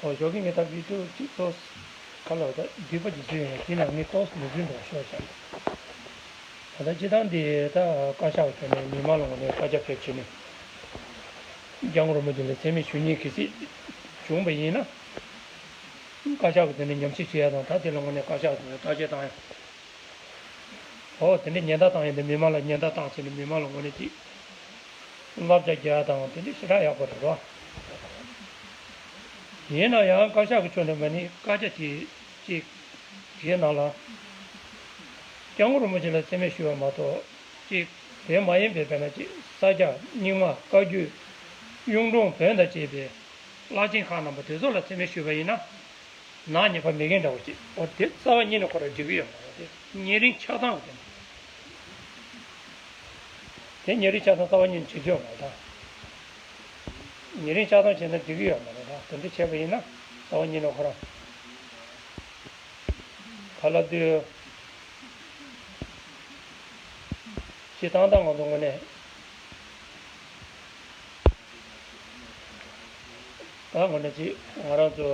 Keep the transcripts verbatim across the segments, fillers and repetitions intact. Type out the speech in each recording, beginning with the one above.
ཨོ་ཞོགས་ཀྱི་ངས་ད་བི་ཌིའོ་གཅིག་ཏོག་ཁ་ལོ་ད་བསྡུས་པ་གཅིག་བཟོས་ཡོད། དེ་ནང་ངས་ཏོག་མི་བཟོས་འགྲོ་ཤོག་བྱ། ད་ལྟ་སྤྱི་བཏང་འདི་ད་བཀའ་ཤག་གི་ཐོག་ནས་མི་མང་ལ་ངོ་ནས་བཀའ་རྒྱ་ཕེབས་བྱས་ནས་སྐྱབས་མགོན་རིན་པོ་ཆེ་ལ་མཚན་སྨད་ཞུ་མཁན་གལ་སྲིད་བྱུང་བ་ཡིན་ན། བཀའ་ཤག་གི་ཐོག་ནས་ཉམས་ཞིབ་བྱེད་ཡ་དང་། ད་དེ་ལ་ངོ་ནས་བཀའ་ཤག་གི་ཐོག་ནས་བརྟག་དཔྱད་བཏང་ཡ། ཨོ་དེ་འདྲའི་ཉེན་བརྡ་བཏང་ཡིན་ཏེ། མི་མང་ལ་ཉེན་བརྡ་བཏང་ཚེ་ནི་མི་མང་ལ་ངོ་ནས་ཅིག་བསླབ་བྱ་རྒྱག་དང་དེ་འདྲའི་ཞེ་དྲག་ཡག་པོ་རེད་རོ། ཡིན་ན་ཡང་བཀའ་ཤག་གི་ཕྱོགས་ནས་མ་ཎི་བཀའ་རྒྱ་དེ་ཅིག་དེའི་ནང་ལ་སྐྱབས་མགོན་རིན་པོ་ཆེ་ལ་མཚན་སྨད་ཞུ་བ་མ་གཏོགས་ཅིག་དེ་མ་ཡིན་པའི་དཔེར་ན་ཅིག་ས་སྐྱ་རྙིང་མ་བཀའ་བརྒྱུད་གཡུང་དྲུང་བོན་དང་བཅས་པའི་བླ་ཆེན་ཁག་རྣམ་པ་དེ་ཚོ་ལ་མཚན་སྨད་ཞུས་པ་ཡིན་ན། ནག་ཉེས་པ་མེད་མཁན་འདྲ་བོ་ཅིག་འོ་དེ་རྩ་བ་ཉིད་ནས་ཁོ་རང་འགྲིག་གི་ཡོད་མ་རེད། དེ་ཉེ་རིང་ཆགས་སྡང་གི་དེ་ཉེ་རིང་ཆགས་སྡང་རྩ་བ་ཉིད་ནས་བྱེད་རྒྱུ་ཡོད་མ་རེད་ད། ཉེ་རིང་ཆགས་སྡང་བྱས་ན་འགྲིག་གི་ཡོད་མ་རེད་ད། དེ་འདྲ་བྱས་པ་ཡིན་ན་རྩ་བ་ཉིད་ནས་ཁོ་རང་ག་ལ་དུས་ཅི་ཐང་ཐང་ང་ཚོ་ངོས་ནས། ད་ངོ་ནས་ཅིག་ང་རང་ཚོ་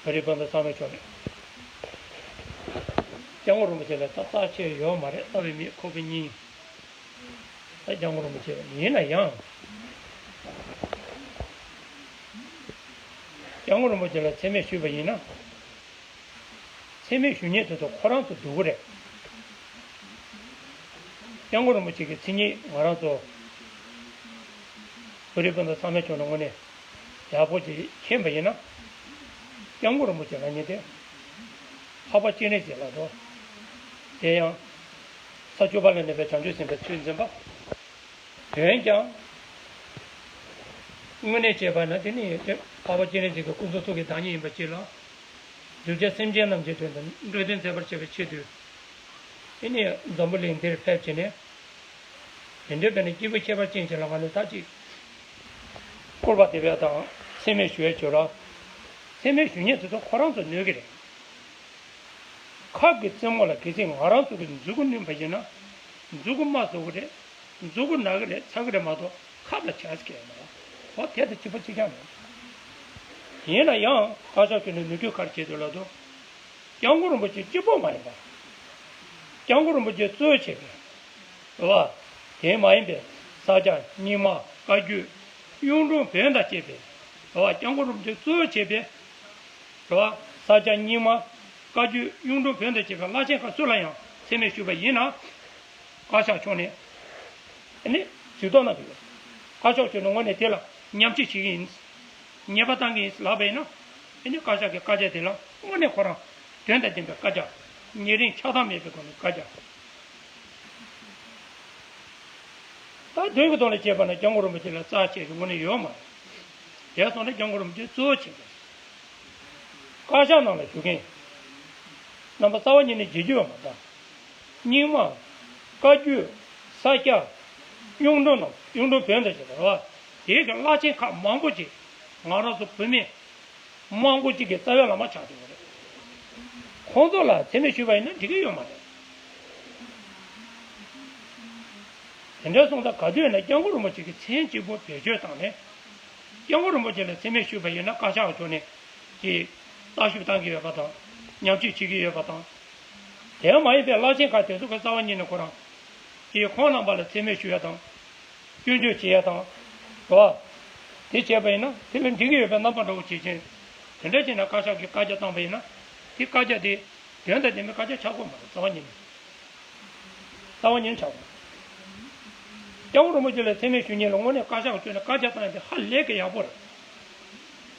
བོད་རིགས་སྤུན་ཟླ་ཚང་མའི་ཕྱོགས་ནས་སྐྱབས་མགོན་རིན་པོ་ཆེ་ལ་ད་རྩ་ཆེ་ཡོད་མ་རེད། ལྟ་བའི་མིག་ཁོག་པའི་སྙིང་། ད་སྐྱབས་མགོན་རིན་པོ་ཆེ་ཡིན་ན་ཡང་། སྐྱབས་མགོན་རིན་པོ་ཆེ་ལ་མཚན་སྨད་ཞུས་པ་ཡིན་ན། མཚན་སྨད་ཞུ་མཁན་དེ་ཚོ་ཁོ་རང་ཚོ་སྡུག་གི་རེད། སྐྱབས་མགོན་རིན་པོ་ཆེ་གི་མཚན་ཉིད་ང་རང་ཚོ་བོད་རིགས་སྤུན་ཟླ་ཚང་མའི་ཕྱོགས་ནས་ངོས་ནས་ཡག་པོ་ཅིག་མཁྱེན་པ་ཡིན་ན། སྐྱབས་མགོན་རིན་པོ་ཆེ་ལབ་མཁན་དེ་འཕགས་པ་སྤྱན་རས་གཟིགས་ལ་དོ། དེ་ཡང་ས་བཅུ་པ་ལ་གནས་པའི་བྱང་ཆུབ་སེམས་དཔའི་ཚུལ་འཛིན་པ། འོན་ཀྱང་། དངོས་གནས་བྱས་པ་ན་དེ་ནི་འཕགས་པ་སྤྱན་རས་གཟིགས་ཀྱི་སྐུ་གསུང་ཐུགས་ཀྱི་བདག་ཉིད་ཡིན་པ་གཅིག་ལ། གདུལ་བྱ་སེམས་ཅན་རྣམས་ཀྱི་དོན་དུ་འགྲོ་དོན་མཛད་པར་བྱེད་པའི་ཆེད་དུ། དེ་ནི་འཛམ་བུ་གླིང་འདིར་ཕེབས་བྱས་ནས། དེ་འདྲའི་དཔེར་ན་སྐྱེས་བུ་ཁྱད་པར་ཅན་ཞིག་ལ་ང་ནི་ད་ཅིག་སྐུར་པ་འདེབས་ཡ་དང་མཚན་སྨད་ཞུ་ཡ་བྱོས་ར། མཚན་སྨད་ཞུ་མཁན་དེ་ཚོ་ཁོ་རང་ཚོ་ནོར་གྱི་རེད། ཁབ་ཀྱི་རྩེ་མོ་ལ་གལ་སྲིད་ང་རང་ཚོ་གི་མཛུ་གུ་བསྣུན་པ་ཡིན་ན། མཛུ་གུ་རྨ་བཟོ་གི་རེད། མཛུ་གུ་ན་གི་རེད། ཚ་གི་རེད་མ་གཏོགས་ཁབ་ལ་བྱ་ཟེར་གི་ཡོད་མ་རེད། འོ་དེ་དང་གཅིག་པ་གཅིག་རྐྱང་རེད། ཡིན་ན་ཡང་བཀའ་ཤག་ཁྱོན་ནས་ནུས་རྒྱུ་ག་རེ་བྱེད་འདོད་ལབ་དུས། སྐྱབས་མགོན་རིན་པོ་ཆེ་གཅིག་པོ་མ་ཡིན་པ། སྐྱབས་མགོན་རིན་པོ་ཆེ་གཙོས་བྱས་པའི། རེད་བ། དེ་མ་ཡིན་པའི་ས་སྐྱ་རྙིང་མ་བཀའ་བརྒྱུད་གཡུང་དྲུང་བོན་དང་བཅས་པའི། རེད་བ། སྐྱབས་མགོན་རིན་པོ་ཆེ་གཙོས་བྱས་པའི། རེད་བ། ས་སྐྱ་རྙིང་མ་བཀའ་བརྒྱུད་གཡུང་དྲུང་བོན་དང་བཅས་པའི་བླ་ཆེན་ཁག་སུ་ལ་ཡང་མཚན་སྨད་ཞུས་པ་ཡིན་ན། བཀའ་ཤག་ཕྱོགས་ནས་ཨ་ནི་གཟིགས་རྟོག་གནང་གི་ཡོད། བཀའ་ཤག་ཕྱོགས་ནས་ངོས་ནས་དེ་ལ་ཉམས་ཞིབ་བྱེད་ཀྱི་ཡིན། ཉེས་པ་བཏང་གི་ཡིན་ལབ་པ་ཡིན་ན། ཨ་ནི་བཀའ་ཤག་གི་བཀའ་རྒྱ་དེ་ལ་དངོས་གནས་ཁོ་རང་དོན་དང་ལྡན་པའི་བཀའ་རྒྱ། ཉེ་རིང་ཆགས་སྡང་མེད་པའི་སྒོ་ནས་བཀའ་རྒྱ། ད་དོན་གྱི་ཐོག་ལ་བྱས་པ་ན་སྐྱབས་མགོན་རིན་པོ་ཆེ་ལ་རྩ་ཆེ་ཞིག་དངོས་གནས་ཡོད་མ་རེད། དེ་སོང་ན་སྐྱབས་མགོན་རིན་པོ་ཆེ་གཙོ་བོ་བྱེད་དགོས། བཀའ་ཤག་ནང་ལ་བཞུགས་མཁན་རྣམ་པ་རྩ་བ་ཉིད་ནས་བརྗེད་རྒྱུ་ཡོད་མ་རེད། རྙིང་མ། བཀའ་བརྒྱུད། ས་སྐྱ། གཡུང་དྲུང་ནང་གཡུང་དྲུང་བོན་དང་བཅས་པ་རེད་བ། དེའི་གི་བླ་ཆེན་ཁག་མང་པོ་ཅིག་ང་རང་ཚོ་བོད་མི་མང་པོ་ཅིག་གི་རྩ་བའི་བླ་མ་ཆགས་བསྡད་ཡོད་རེད། ཁོང་ཚོ་ལ་མཚན་སྨད་ཞུས་པ་ཡིན་ན་འགྲིག་གི་ཡོད་མ་རེད། དེ་འདྲ་སོང་ཙང་ག་དུས་ཡིན་ན་སྐྱབས་མགོན་རིན་པོ་ཆེ་གི་མཚན་གཅིག་པོ་བེད་སྤྱོད་བཏང་ནས། སྐྱབས་མགོན་རིན་པོ་ཆེ་ལ་མཚན་སྨད་ཞུས་པ་ཡིན་ན་བཀའ་ཤག་ཕྱོགས་ནས་ཀྱིས་རྟ་ཞུགས་བཏང་གི་ཡོད་པ་དང་། ཉམས་ཞིབ་བྱེད་ཀྱི་ཡོད་པ་དང་། དེ་མ་ཡིན་པའི་བླ་ཆེན་ཁག་དེ་ཚོ་གི་རྩ་བ་ཉིད་ནས་ཁོ་རང་གིས་ཁོང་རྣམ་པ་ལ་མཚན་སྨད་ཞུ་ཡ་དང་། སྐྱོན་བརྗོད་བྱེད་ཡ་དང་། རེད་བ། དེ་བྱས་པ་ཡིན་ན་དེ་ལ་འགྲིག་གི་ཡོད་པའི་རྣམ་པ་འདྲ་བོ་བྱེད་ཅིང་། དེ་འདྲ་བྱས་ན་བཀའ་ཤག་གིས་བཀའ་རྒྱ་བཏང་པ་ཡིན་ན། དེ་བཀའ་རྒྱ་དེ་དོན་དང་ལྡན་པའི་བཀའ་རྒྱ་ཆགས་ཀྱི་ཡོད་མ་རེད། རྩ་བ་ཉིད་ནས། རྩ་བ་ཉིད་ནས་ཆགས་ཀྱི་ཡོད་མ་རེད། སྐྱབས་མགོན་རིན་པོ་ཆེ་ལ་མཚན་སྨད་ཞུ་མཁན་ལ་དངོས་གནས་བཀའ་ཤག་ཕྱོགས་ནས་བཀའ་རྒྱ་བཏང་ཡ་དེ་ཧ་ལས་ཀྱི་ཡག་པོ་རེད།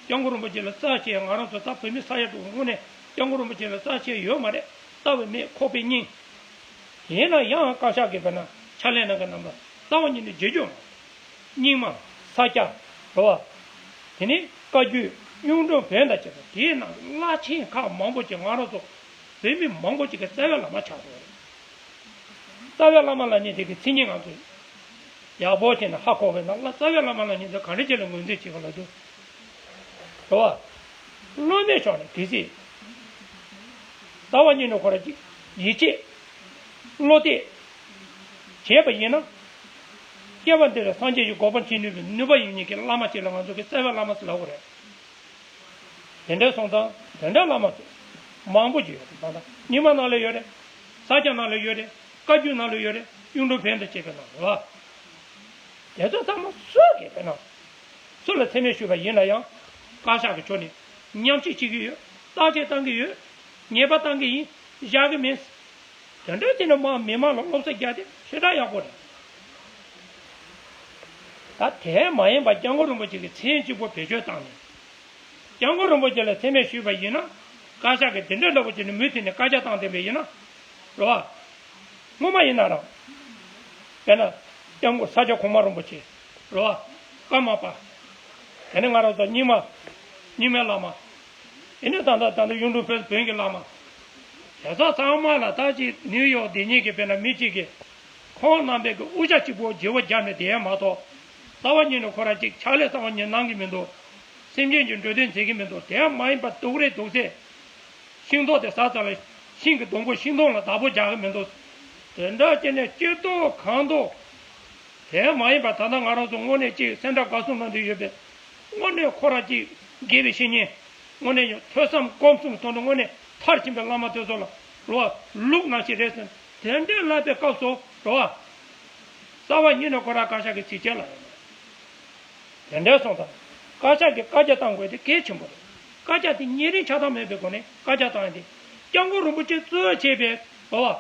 སྐྱབས་མགོན་རིན་པོ་ཆེ་ལ་རྩ་ཆེ། ང་རང་ཚོ་ད་བོད་མི་ས་ཡ་དྲུག་དངོས་གནས་སྐྱབས་མགོན་རིན་པོ་ཆེ་ལ་རྩ་ཆེ་ཡོད་མ་རེད། ལྟ་བའི་མིག་ཁོག་པའི་སྙིང་། ཡིན་ན་ཡང་བཀའ་ཤག་གིས་དཔེར་ན་ཕྱག་ལས་གནང་མཁན་རྣམས་ལ་རྩ་བ་ཉིད་ནས་བརྗེད་རྒྱུ་མ་རེད། རྙིང་མ། ས་སྐྱ། རེད་བ། དེ་ནས་བཀའ་བརྒྱུད་གཡུང་དྲུང་བོན་དང་བཅས་པ་དེའི་ནང་གི་བླ་ཆེན་ཁག་མང་པོ་ཅིག་ང་རང་ཚོ་བོད་མི་མང་པོ་ཅིག་གི་རྩ་བའི་བླ་མ་ཆགས་སོང་བ་རེད། རྩ་བའི་བླ་མ་ལབ་མཁན་དེ་གི་མཚན་ཉིད་ང་ཚོ་ཡག་པོ་བྱས་ནས་ཧ་གོ་བས་ན། རྩ་བའི་བླ་མ་ལབ་མཁན་དེ་ག་འདྲ་ཅིག་ལ་ངོས་འཛིན་བྱེད་དགོས་ལབ་དུས། རེད་བ། སློབ་མའི་ཕྱོགས་ནས་གལ་སྲིད་རྩ་བ་ཉིད་ནས་ཁོ་རང་གིས་ཡིད་ཆེས་བློ་གཏད་བྱས་པ་ཡིན་ན། སྐྱེ་བ་འདིར་སངས་རྒྱས་ཀྱི་གོ་འཕང་བྱེད་ནུས་པའི་ནུས་པ་ཡོད་མཁན་གྱི་བླ་མ་ཅིག་ལ་ང་ཚོ་གི་རྩ་བའི་བླ་མ་ཟེར་ལབ་དགོས་རེད། དེ་འདྲའི་སོང་ཙང་དེ་འདྲའི་བླ་མ་ཚོ་མང་པོ་ཅིག་ཡོད་རེད། ད་ལྟ་རྙིང་མ་ནང་ལ་ཡོད་རེད། ས་སྐྱ་ནང་ལ་ཡོད་རེད། བཀའ་བརྒྱུད་ནང་ལ་ཡོད་རེད། གཡུང་དྲུང་བོན་དང་བཅས་པའི་ནང་ལ་རེད་བ། དེ་ཚོ་ཚང་མ་སུ་གིས་དཔེར་ན་སུ་ལ་མཚན་སྨད་ཞུས་པ་ཡིན་ན་ཡང་བཀའ་ཤག་གི་ཕྱོགས་ནས་མཉམ་བཤད་བྱེད་ཀྱི་ཡོད། བརྟག་དཔྱད་བཏང་གི་ཡོད། ཉེས་པ་བཏང་གི་ཡིན། བཞག་གི་མིན། དེ་འདྲ་བྱས་ནས་མ་མི་མང་ལ་སློབ་གསོ་རྒྱག་དེ་ཞེ་དྲག་ཡག་པོ་རེད། ད་དེ་མ་ཡིན་པ་སྐྱབས་མགོན་རིན་པོ་ཆེ་གི་མཚན་གཅིག་པོ་བེད་སྤྱོད་བཏང་ནས། སྐྱབས་མགོན་རིན་པོ་ཆེ་ལ་མཚན་སྨད་ཞུས་པ་ཡིན་ན། བཀའ་ཤག་གིས་དེ་འདྲའི་འདྲ་པོ་བྱས་ནས་མུ་མཐུད་ནས་བཀའ་རྒྱ་བཏང་བསྡད་པ་ཡིན་ན། རེད་བ། སྔོན་མ་ཡིན་ན་རང་། དཔེར་ན། སྐྱབས་མགོན་ས་སྐྱ་གོང་མ་རིན་པོ་ཆེ། རེད་བ། ཀརྨ་པ། དེ་ནས་ང་རང་ཚོ་རྙིང་མ། རྙིང་མའི་བླ་མ། ཨེ་ནས་ད་ལྟ་ད་ལྟ་གཡུང་དྲུང་བོན་བོན་གྱི་བླ་མ། དེ་ཚོ་ཚང་མ་ལ་ད་ཅིག་ནིའུ་ཡོག་འདི་གཉིས་ཀྱི་དཔེར་ན་མི་གཅིག་གིས། ཁོང་རྣམ་པའི་གི་དབུ་ཞྭ་གཅིག་པོ་བརྗེ་བོ་བརྒྱབ་ནས་བསྡད་ཡ་མ་གཏོགས། རྩ་བ་ཉིད་ནས་ཁོ་རང་གཅིག་ཕྱག་ལས་རྩ་བ་ཉིད་གནང་གི་མི་འདུག་སེམས་ཅན་གྱི་འགྲོ་དོན་མཛད་ཀྱི་མི་འདུག་དེ་མ་ཡིན་པ་སྡུག་རེད་སྡུག་ཚེ། ཤིང་ཏོག་དེ་ཟ་ཙམ་ལ་ཤིང་གི་སྡོང་པོ་ཤིང་སྡོང་ལ་བདག་པོ་རྒྱག་གི་མི་འདུག་དེ་འདྲ་བྱས་ནས་སྐྱིད་ཏོག་གང་ཏོག་དེ་མ་ཡིན་པ་ད་ལྟ་ང་རང་ཚོ་དངོས་གནས་གཅིག་སེམས་ཁྲལ་དགའ་གསུམ་གནང་དུ་ཡོད་པས། དངོས་གནས་ཁོ་རང་གཅིག་དགེ་བའི་བཤེས་གཉེན། དངོས་གནས་ཡང་ཐོས་བསམ་སྒོམ་གསུམ་ཐོག་ནས་དངོས་གནས་མཐར་ཕྱིན་པའི་བླ་མ་དེ་ཚོ་ལ་རོ། ལུག་ནང་བཞིན་རེད་ཟེར། དེ་འདྲའི་བསླབ་པའི་སྐབས་སུ་རོ། རྩ་བ་ཉིད་ནས་ཁོ་རང་བཀའ་ཤག་གི་ཚིག་བཅད་ལ་ཡོད་མ་རེད། དེ་འདྲའི་སོང་ཙང་། བཀའ་ཤག་གིས་བཀའ་རྒྱ་བཏང་དགོས་དེ་གལ་ཆེན་པོ་རེད། བཀའ་རྒྱ་དེ་ཉེ་རིང་ཆགས་སྡང་མེད་པའི་སྒོ་ནས་བཀའ་རྒྱ་བཏང་ཡ་དེ། སྐྱབས་མགོན་རིན་པོ་ཆེ་གཙོས་བྱས་པའི་རོ།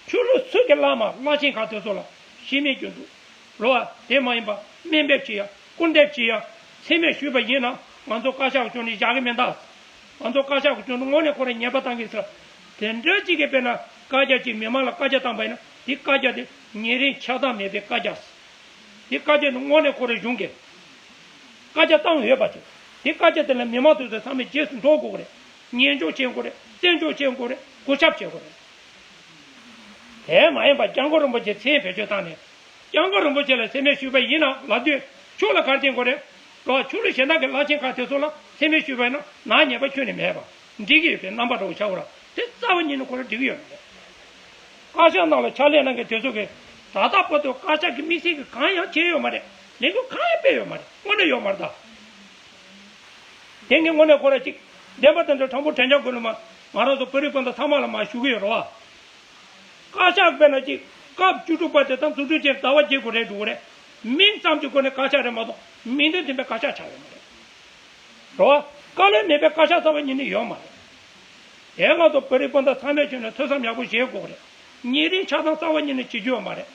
ཆོས་ལུགས་སུ་གི་བླ་མ་བླ་ཆེན་ཁག་དེ་ཚོ་ལ་གཞི་མེད་སྐྱོན་འཛུགས། རོ། དེ་མ་ཡིན་པ་སྨན་འབེབས་བྱེད་ཡ། སྐུར་འདེབས་བྱེད་ཡ། མཚན་སྨད་ཞུས་པ་ཡིན་ན་ང་ཚོ་བཀའ་ཤག་གི་ཕྱོགས་ནས་བཞག་གི་མིན་ད། ང་ཚོ་བཀའ་ཤག་གི་ཕྱོགས་ནས་དངོས་གནས་ཁོ་རང་ཉེས་པ་བཏང་གི་ཟེར། དེ་འདྲ་གཅིག་གིས་དཔེར་ན་བཀའ་རྒྱ་གཅིག་མི་མང་ལ་བཀའ་རྒྱ་བཏང་པ་ཡིན་ན་དེ་བཀའ་རྒྱ་དེ་ཉེ་རིང་ཆགས་སྡང་མེད་པའི་བཀའ་རྒྱ། དེ་བཀའ་རྒྱ་ནི་དངོས་གནས་ཁོ་རང་གཞུང་གིས་བཀའ་རྒྱ་བཏང་ཡོད་པ་ཅིག་དེ་བཀའ་རྒྱ་དེ་ལ་མི་མང་དེ་ཚོ་ཚང་མས་རྗེས་སུ་འགྲོ་དགོས་ཀྱི་རེད། ཉན་འཇོག་བྱེད་དགོས་རེད། བཙན་འཇོག་བྱེད་དགོས་རེད། གུས་ཞབས་བྱེད་དགོས་རེད། དེ་མ་ཡིན་པ་སྐྱབས་མགོན་རིན་པོ་ཆེ་མཚན་བེད་སྤྱོད་བཏང་ནས། སྐྱབས་མགོན་རིན་པོ་ཆེ་ལ་མཚན་སྨད་ཞུས་པ་ཡིན་ན་ལབ་དུས་ཆོས་ལ་ག་རེ་བྱེད་དགོས་རེད། རོ། ཆོས་ལུགས་གཞན་དག་གི་བླ་ཆེན་ཁག་དེ་ཚོ་ལ་མཚན་སྨད་ཞུས་པ་ཡིན་ན་ནག་ཉེས་པ་ཁྱོན་ནས་མེད་པ། འགྲིག་གི་ཡོད་པའི་རྣམ་པ་འདྲ་བོ་ཆགས་པ་ར། དེ་རྩ་བ་ཉིད་ནས་ཁོ་རང་འགྲིག་གི་ཡོད་མ་རེད། བཀའ་ཤག་ནང་ལ་ཕྱག་ལས་གནང་མཁན་དེ་ཚོ་གིས་ད་ལྟ་བར་དུ་བཀའ་ཤག་གི་དམིགས་བསལ་གྱི་གང་ཡང་བྱས་ཡོད་མ་རེད། ལས་འགུལ་གང་ཡང་སྤེལ་ཡོད་མ་རེད། དངོས་གནས་ཡོད་མ་རེད་ད། དེ་ངས་དངོས་གནས་ཁོ་རང་གཅིག་བདེན་པ་དེ་འདྲ་དྲང་པོ་དྲན་འཆར་དགོས་ལ་མ། ང་རང་ཚོ་བོད་རིགས་སྤུན་ཟླ་ཚང་མ་ལ་མ་ཞུ་གི་ཡོད་རེད་བ། བཀའ་ཤག་དཔེར་ན་གཅིག་སྐབས་བཅུ་དྲུག་པ་དེ་དང་འཛུགས་སྐྲུན་བྱས་ཟླ་བ་བརྒྱད་དགུ་རེ་འགྲོ་གི་རེད། མིང་ཙམ་གྱི་སྒོ་ནས་བཀའ་ཤག་རེད་མ་གཏོགས་མིང་དོན་ལྡན་པའི་བཀའ་ཤག་ཆགས་ཡོད་མ་རེད། རེད་བ། བཀའ་བློན་མེད་པའི་བཀའ་ཤག་རྩ་བ་ཉིད་ནས་ཡོད་མ་རེད། དེ་ང་ཚོ་བོད་རིགས་སྤུན་ཟླ་ཚང་མས་བྱས་ནས་ཐོས་བསམ་ཡག་པོ་བྱེད་དགོས་རེད། ཉེ་རིང་ཆགས་སྡང་རྩ་བ་ཉིད་ནས་བྱེད་རྒྱུ་ཡོད་མ་རེད།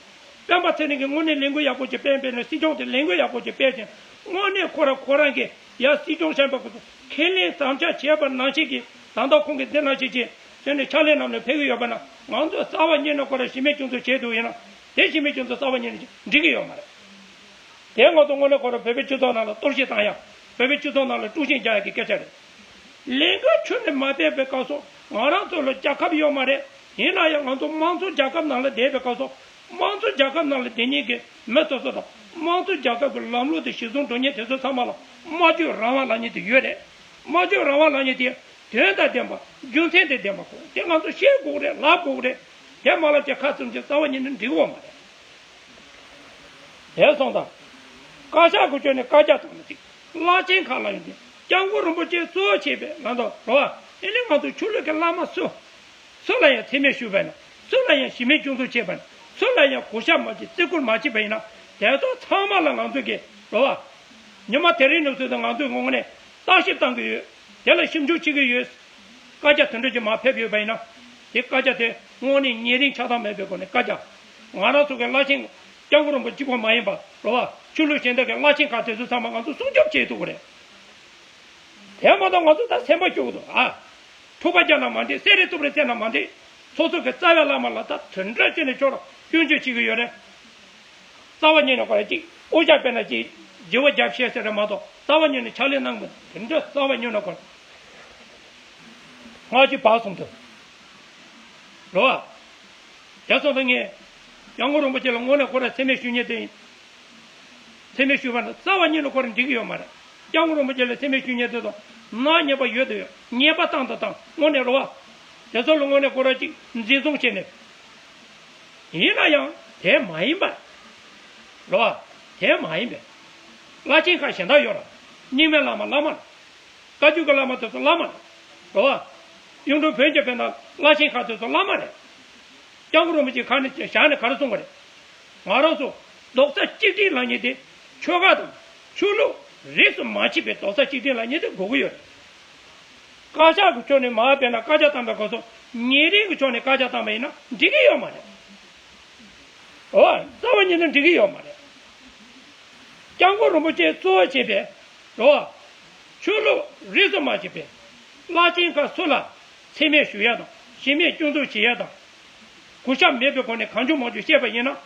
སྤེན་པ་ཚེ་རིང་གིས་དངོས་གནས་ལས་འགུལ་ཡག་པོ་ཅིག་སྤེལ་སྤེལ་ནས་སྲིད་སྐྱོང་དེ་ལས་འགུལ་ཡག་པོ་ཅིག་སྤེལ་ཅིང་དངོས་གནས་ཁོ་རང་ཁོ་རང་གིས་ཡ་སྲིད་སྐྱོང་བྱས་པ་ཁོ་ཚོ་ཁས་ལེན་དམ་བཅའ་བྱས་པ་ནང་བཞིན་གྱི་ད་ལྟ་ཁོང་གིས་འདི་ནང་བཞིན་བྱས་བྱས་ནས་ཕྱག་ལས་གནང་ནས་ཕེབས་ཀྱི་ཡོད་པ་ན་ང་ཚོས་རྩ་བ་ཉིད་ནས་ཁོ་རང་གཞི་མེད་སྐྱོན་འཛུགས་བྱས་འདུག་ཡིན་ན་དེ་གཞི་མེད་སྐྱོན་འཛུགས་རྩ་བ་ཉིད་ནས་འགྲིག་གི་ཡོད་མ་རེད། དེ་ང་ཚོ་དངོས་གནས་ཁོ་རང་བོད་པའི་སྤྱི་ཚོགས་ནང་ལ་གཏོར་བཤིག་བཏང་ཡ། བོད་པའི་སྤྱི་ཚོགས་ནང་ལ་དཀྲུག་ཤིང་རྒྱག་ཡ་གི་སྐད་ཆ་རེད། ལས་འགུལ་ཁྱོན་ནས་མ་སྤེལ་བའི་སྐབས་སུ་ང་རང་ཚོ་ལ་རྒྱལ་ཁབ་ཡོད་མ་རེད། ཡིན་ན་ཡང་ང་ཚོ་དམངས་གཙོ་རྒྱལ་ཁབ་ནང་ལ་བསྡད་པའི་སྐབས་སུ་དམངས་གཙོ་རྒྱལ་ཁབ་ནང་ལ་བསྡད་མཁན་གྱི་མི་སོ་སོ་དང་དམངས་གཙོ་རྒྱལ་ཁབ་ཀྱི་ལམ་ལུགས་དེ་གཞིར་བཟུང་འགྲོ་མཁན་དེ་ཚོ་ཚང་མ་ལ་སྨྲ་བརྗོད་རང་དབང་ལབ་མཁན་དེ་ཡོད་རེད། སྨྲ་བརྗོད་རང་དབང་ལབ་མཁན་དེ་དོན་དང་ལྡན་པ་རྒྱུ་མཚན་དང་ལྡན་པ་གོ་དེ་ང་ཚོ་བཤད་དགོས་རེད། ལབ་དགོས་རེད། དེ་མ་ལབ་ཀྱི་ཁ་བཙུམ་ཀྱི་རྩ་བ་ཉིད་ནས་འགྲིག་གི་ཡོད་མ་རེད། དེ་སོང་ཙང་། བཀའ་ཤག་གི་ཕྱོགས་ནས་བཀའ་རྒྱ་བཏང་ན་ཅིག་བླ་ཆེན་ཁག་ལ་ཡོང་དུས་སྐྱབས་མགོན་རིན་པོ་ཆེ་གཙོ་བྱས་པའི་ང་ཚོ་རོ། ཨེ་ནི་ང་ཚོ་ཆོས་ལུགས་ཀྱི་བླ་མ་སུ། སུ་ལ་ཡང་མཚན་སྨད་ཞུས་པ་ཡིན་ན། སུ་ལ་ཡང་གཞི་མེད་སྐྱོན་འཛུགས་བྱས་པ་ཡིན་ན། སུ་ལ་ཡང་གུས་ཞབས་མ་བྱས་བརྩི་བཀུར་མ་བྱས་པ་ཡིན་ན། དེ་ཚོ་ཚང་མ་ལ་ང་ཚོ་གི་རོ། ཉི་མ་དེ་རིང་ནས་བཟུང་སྟེ་ང་ཚོས་དངོས་གནས་བརྟག་ཞིབ་བཏང་གི་ཡོད། དེ་ལ་ཞིབ་འཇུག་བྱེད་ཀྱི་ཡོད། བཀའ་རྒྱ་དེ་འདྲ་ཅིག་མར་ཕེབས་ཡོད་པ་ཡིན་ན། དེ་བཀའ་རྒྱ་དེ་དངོས་གནས་ཉེ་རིང་ཆགས་སྡང་མེད་པའི་སྒོ་ནས་བཀའ་རྒྱ། ང་རང་ཚོ་གི་བླ་ཆེན་སྐྱབས་མགོན་རིན་པོ་གཅིག་པོ་མ་ཡིན་པ་རོ་བ། ཆོས་ལུགས་གཞན་དག་གི་བླ་ཆེན་ཁག་དེ་ཚོ་ཚང་མ་ང་ཚོ་སྲུང་སྐྱོབ་བྱེད་ཐུབ་ཀྱི་རེད། དེ་མ་གཏོགས་ང་ཚོ་ད་སེམས་པ་སྐྱོ་གི་འདུག་ཨ། ཐུག་པ་རྒྱག་ན་མ་འགྲིག་སེ་རེ་ཐུབ་རེ་བཙལ་ན་མ་འགྲིག་སོ་སོ་གི་རྩ་བའི་བླ་མ་ལ་ད་དོན་འགྲེལ་བྱས་ནས་ཁྱོད་རང་སྐྱོན་བརྗོད་བྱེད་ཀྱི་ཡོད་རེད། རྩ་བ་ཉིད་ནས་ཁོ་ར་གཅིག་དབུ་ཞྭ་དཔེར་ན་གཅིག་བརྗེ་བོ་རྒྱབ་ཤེས་ཟེར་རེད་མ་གཏོགས་རྩ་བ་ཉིད་ནས་ཕྱག་ལས་གནང་དགོས་དེ་འདྲ་རྩ་བ་ཉིད་ནས་ཁོ་ར་སྔ་ཕྱི་བར་གསུམ་དུ་རོ། ཨ། རྒྱ་སོང་དང་ངས་སྐྱབས་མགོན་རིན་པོ་ཆེ་ལ་དངོས་གནས་ཁོ་ར་མཚན་སྨད་ཞུ་མཁན་དེ་ཡིན། མཚན་སྨད་ཞུས་པ་ན་རྩ་བ་ཉིད་ནས་ཁོ་ར་འགྲིག་གི་ཡོད་མ་རེད། སྐྱབས་མགོན་རིན་པོ་ཆེ་ལ་མཚན་སྨད་ཞུ་མཁན་དེ་ཚོ་ནག་ཉེས་པ་ཡོད་དུ་ཡོད། ཉེས་པ་བཏང་དང་བཏང་དངོས་གནས་རེད་བ། དེ་ཚོ་ལ་དངོས་གནས་ཁོ་ར་ཅིག་འཛིན་བཟུང་བྱས་ནས། ཡིན་ན་ཡང་དེ་མ་ཡིན་པ། རེད་བ། དེ་མ་ཡིན་པས། བླ་ཆེན་ཁག་གཞན་དག་ཡོད་ར། རྙིང་མའི་བླ་མ་བླ་མ་རེད། བཀའ་བརྒྱུད་ཀྱི་བླ་མ་དེ་ཚོ་བླ་མ་རེད། རེད་བ། གཡུང་དྲུང་བོན་གྱི་དཔེར་ན་བླ་ཆེན་ཁག་དེ་ཚོ་བླ་མ་རེད། སྐྱབས་མགོན་རིན་པོ་ཆེ་ཁ་ནས་བཞག་ནས་ག་རེ་གསུང་གི་རེད། ང་རང་ཚོ་རྡོག་རྩ་གཅིག་སྒྲིལ་ལབ་མཁན་དེ་ཆོལ་ཁ་དང་ཆོས་ལུགས་རིས་སུ་མ་ཆད་པའི་རྡོག་རྩ་གཅིག་སྒྲིལ་ལབ་མཁན་དེ་དགོས་ཀྱི་ཡོད་རེད། བཀའ་ཤག་གི་ཕྱོགས་ནས་མར་དཔེར་ན་བཀའ་རྒྱ་བཏང་པའི་སྐབས་སུ་ཉེ་རིང་གི་ཕྱོགས་ནས་བཀའ་རྒྱ་བཏང་པ་ཡིན་ན་འགྲིག་གི་ཡོད་མ་རེད། འོ། རྩ་བ་ཉིད་ནས་འགྲིག་གི་ཡོད་མ་རེད། སྐྱབས་མགོན་རིན་པོ་ཆེས་གཙོ་བོ་བྱས་པའི་རེད་བ། ཆོས་ལུགས་རིས་སུ་མ་ཆད་པའི་བླ་ཆེན་ཁག་སུ་ལ་མཚན་སྨད་ཞུ་ཡ་དང་གཞི་མེད་སྐྱོན་འཛུགས་བྱེད་ཡ་དང་། གུས་ཞབས་མེད་པའི་སྒོ་ནས་གང་བྱུང་མང་བྱུང་བཤད་པ་ཡིན་ན།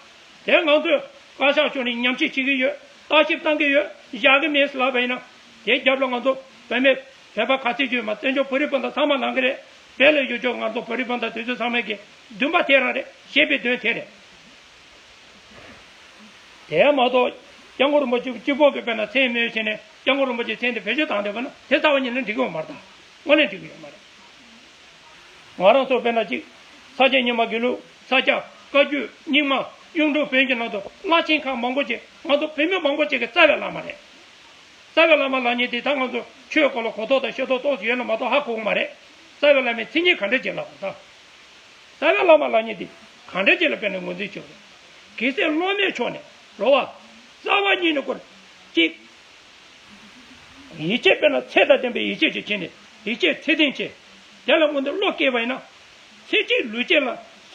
དེ་ང་ཚོས་བཀའ་ཤག་ཕྱོགས་ནས་ཉམས་ཞིབ་བྱེད་ཀྱི་ཡོད། བརྟག་ཞིབ་བཏང་གི་ཡོད། བཞག་གི་མེད་ཟེར་ལབ་པ་ཡིན་ན། དེའི་རྒྱབ་ལ་ང་ཚོ་བོད་མི་བོད་པ་ག་ཚོད་ཡོད་མ་བཙན་བྱོལ་བོད་རིགས་སྤུན་ཟླ་ཚང་མ་ལངས་ཀྱི་རེད། བོད་ལ་ཡོད་ཆོག་ང་ཚོ་བོད་རིགས་སྤུན་ཟླ་དེ་ཚོ་ཚང་མས་ཀྱི་འདུན་པ་དེ་རང་རེད། བཤད་པའི་དོན་དེ་རེད། དེ་མ་གཏོགས་སྐྱབས་མགོན་རིན་པོ་ཆེ་གཅིག་པོ་གིས་དཔེར་ན་མཚན་སྨོས་བྱས་ནས་སྐྱབས་མགོན་རིན་པོ་ཆེ་མཚན་དེ་བེད་སྤྱོད་བཏང་བསྡད་པ་ན་དེ་རྩ་བ་ཉིད་ནས་འགྲིག་གི་ཡོད་མ་རེད་ད། དངོས་གནས་འགྲིག་གི་ཡོད་མ་རེད། ང་རང་ཚོ་དཔེར་ན་གཅིག་ས་སྐྱ་རྙིང་མ་དགེ་ལུགས། ས་སྐྱ། བཀའ་བརྒྱུད། རྙིང་མ། གཡུང་དྲུང་བོན་གྱི་ནང་དུ་བླ་ཆེན་ཁག་མང་པོ་ཅིག་ང་ཚོ་བོད་མི་མང་པོ་ཅིག་གི་རྩ་བའི་བླ་མ་རེད། རྩ་བའི་བླ་མ་ལབ་མཁན་དེ་ད་ང་ཚོ་ཆོས་སྐོར་ལ་གོ་རྟོགས་དང་ཤེས་རྟོགས་ཏོག་ཙམ་ཡོད་ན་མ་གཏོགས་ཧ་གོ་གི་མ་རེད། རྩ་བའི་བླ་མའི་མཚན་ཉིད་ག་འདྲ་ཅིག་ལབ་དགོས་ད། རྩ་བའི་བླ་མ་ལབ་མཁན་དེ་ག་འདྲ་ཅིག་ལ་དཔེར་ན་ངོས་འཛིན་བྱེད་དགོས། གལ་སྲིད་སློབ་མའི་ཕྱོགས་ནས་རེད་བ། རྩ་བ་ཉིད་ནས་ཁོ་གཅིག་ཡིད་ཆེས་དཔེར་ན་ཚད་དང་ལྡན་པའི་ཡིད་ཆེས་ཅིག་བྱས་ནས་ཡིད་ཆེས་ཚད་ལྡན་བྱས། དེ་ལ་སྔོན་དུ་བློ་སྐྱེས་པ་ཡིན་ན། ཚེ་གཅིག་ལུས་གཅིག་ལ་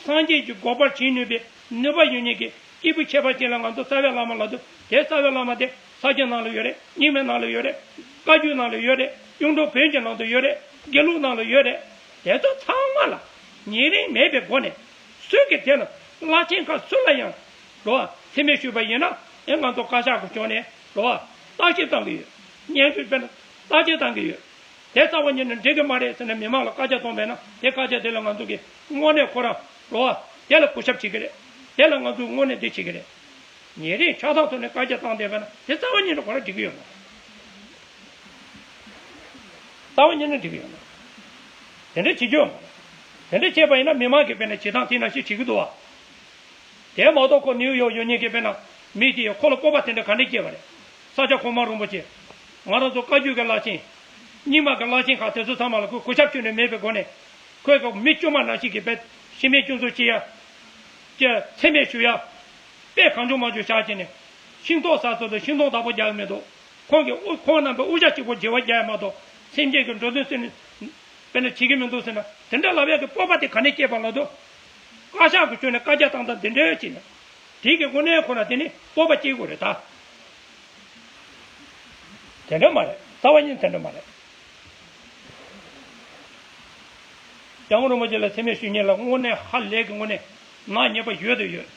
སངས་རྒྱས་ཀྱི་གོ་འཕང་བྱིན་ནུས་པའི་ནུས་པ་ཡོད་མཁན་གྱི་སྐྱེས་བུ་ཁྱད་པར་ཅན་ལ་ང་ཚོ་རྩ་བའི་བླ་མ་ལབ་དུས། དེ་རྩ་བའི་བླ་མ་དེ་ས་སྐྱ་ནང་ལ་ཡོད་རེད། རྙིང་མའི་ནང་ལ་ཡོད་རེད། བཀའ་བརྒྱུད་ནང་ལ་ཡོད་རེད། གཡུང་དྲུང་བོན་གྱི་ནང་དུ་ཡོད་རེད། དགེ་ལུགས་ནང་ལ་ཡོད་རེད། དེ་ཚོ་ཚང་མ་ལ་ཉེ་རིང་མེད་པའི་སྒོ་ནས་སུས་ཀྱིས་དེ་ལ་བླ་ཆེན་ཁག་སུ་ལ་ཡང་རོ་མཚན་སྨད་ཞུས་པ་ཡིན་ན། ཨེ་ང་ཚོ་བཀའ་ཤག་གི་ཕྱོགས་ནས་རོ་བརྟག་ཞིབ་བཏང་གི་ཡོད། སྙན་ཞུ་དཔེར་ན་བརྟག་དཔྱད་བཏང་གི་ཡོད། དེ་རྩ་བ་ཉིད་ནས་འགྲིག་གི་མ་རེད་ཟེར་ནས་མི་མང་ལ་བཀའ་རྒྱ་གཏོང་བས་ན། དེ་བཀའ་རྒྱ་དེ་ལ་ང་ཚོ་གིས་དངོས་གནས་ཁོ་རང་རོ་བ་དེ་ལ་གུས་ཞབས་བྱེད་ཀྱི་རེད། དེ་ལ་ང་ཚོས་དངོས་གནས་འདི་བྱེད་ཀྱི་རེད། ཉེ་རིང་ཆགས་སྡང་ཐོག་ནས་བཀའ་རྒྱ་བཏང་བསྡད་པ་ན་དེ་རྩ་བ་ཉིད་ནས་ཁོ་རང་འགྲིག་གི་ཡོད་མ་རེད། རྩ་བ་ཉིད་ནས་འགྲིག་གི་ཡོད་མ་རེད། དེ་འདྲ་བྱེད་རྒྱུ་ཡོད་མ་རེད། དེ་འདྲ་བྱས་པ་ཡིན་ན་མི་མང་གིས་དཔེར་ན་བྱེད་སྟངས་དེ་ནང་བཞིན་བྱེད་ཀྱི་འདུག་བ། དེ་མ་གཏོགས་ཁོ་ནིའུ་ཡོག་ཡོད་མཁན་གྱི་དཔེར་ན་མི་དེ་ཡིས་ཁོ་ལ་སྤོབས་པ་དེ་འདྲ་ག་འདྲ་སྐྱེས་པ་རེད། ས་སྐྱ་གོང་མ་རིན་པོ་ཆེ། ང་རང་ཚོ་བཀའ་བརྒྱུད་ཀྱི་བླ་ཆེན། རྙིང་མ་གི་བླ་ཆེན་ཁག་དེ་ཚོ་ཚང་མ་ལ་ཁོས་གུས་ཞབས་བྱས་ནས་མེད་པའི་སྒོ་ནས། ཁོས་ཀྱང་མི་དཀྱུས་མ་ནང་བཞིན་གྱི་དཔེ་གཞི་མེད་སྐྱོན་འཛུགས་བྱེད་ཡ། ཀྱི་མཚན་སྨད་ཞུ་ཡ། དཔེ་གང་བྱུང་མང་བྱུང་བཞག་བྱས་ནས། ཤིང་ཏོག་ཟ་ཚོད་དུ་ཤིང་སྡོང་བདག་པོ་རྒྱག་གི་མི་འདུག་ཁོང་གིས་དབུ་ཁོང་རྣམ་པའི་དབུ་ཞྭ་གཅིག་པོ་བརྗེ་བ་རྒྱག་ཡ་མ་གཏོགས་སེམས་ཅན་གྱི་འགྲོ་དོན་སེམས་ནས་དཔེར་ན་བྱེད་ཀྱི་མི་འདུག་ཟེར་ན། དེ་འདྲ་ལབ་ཡག་གི་སྤོབས་པ་དེ་ག་ནས་སྐྱེས་པ་ལབ་དུས། བཀའ་ཤག་གི་ཕྱོགས་ནས་བཀའ་རྒྱ་བཏང་སྟངས་འདི་འདྲ་བྱས་ན། དེ་གི་དངོས་གནས་ཁོ་ན་དེ་ནི་སྤོབས་པ་སྐྱེ་དགོས་རེད་ད། དེ་འདྲ་མ་རེད། རྩ་བ་ཉིད་དེ་འདྲ་མ་རེད། སྐྱབས་མགོན་རིན་པོ་ཆེ་ལ་མཚན་སྨད་ཞུ་མཁན་ལ་དངོས་གནས་ཧ་ལས་ཀྱི་དངོས་གནས་ནག་ཉེས་པ་ཡོད་དང་ཡོད།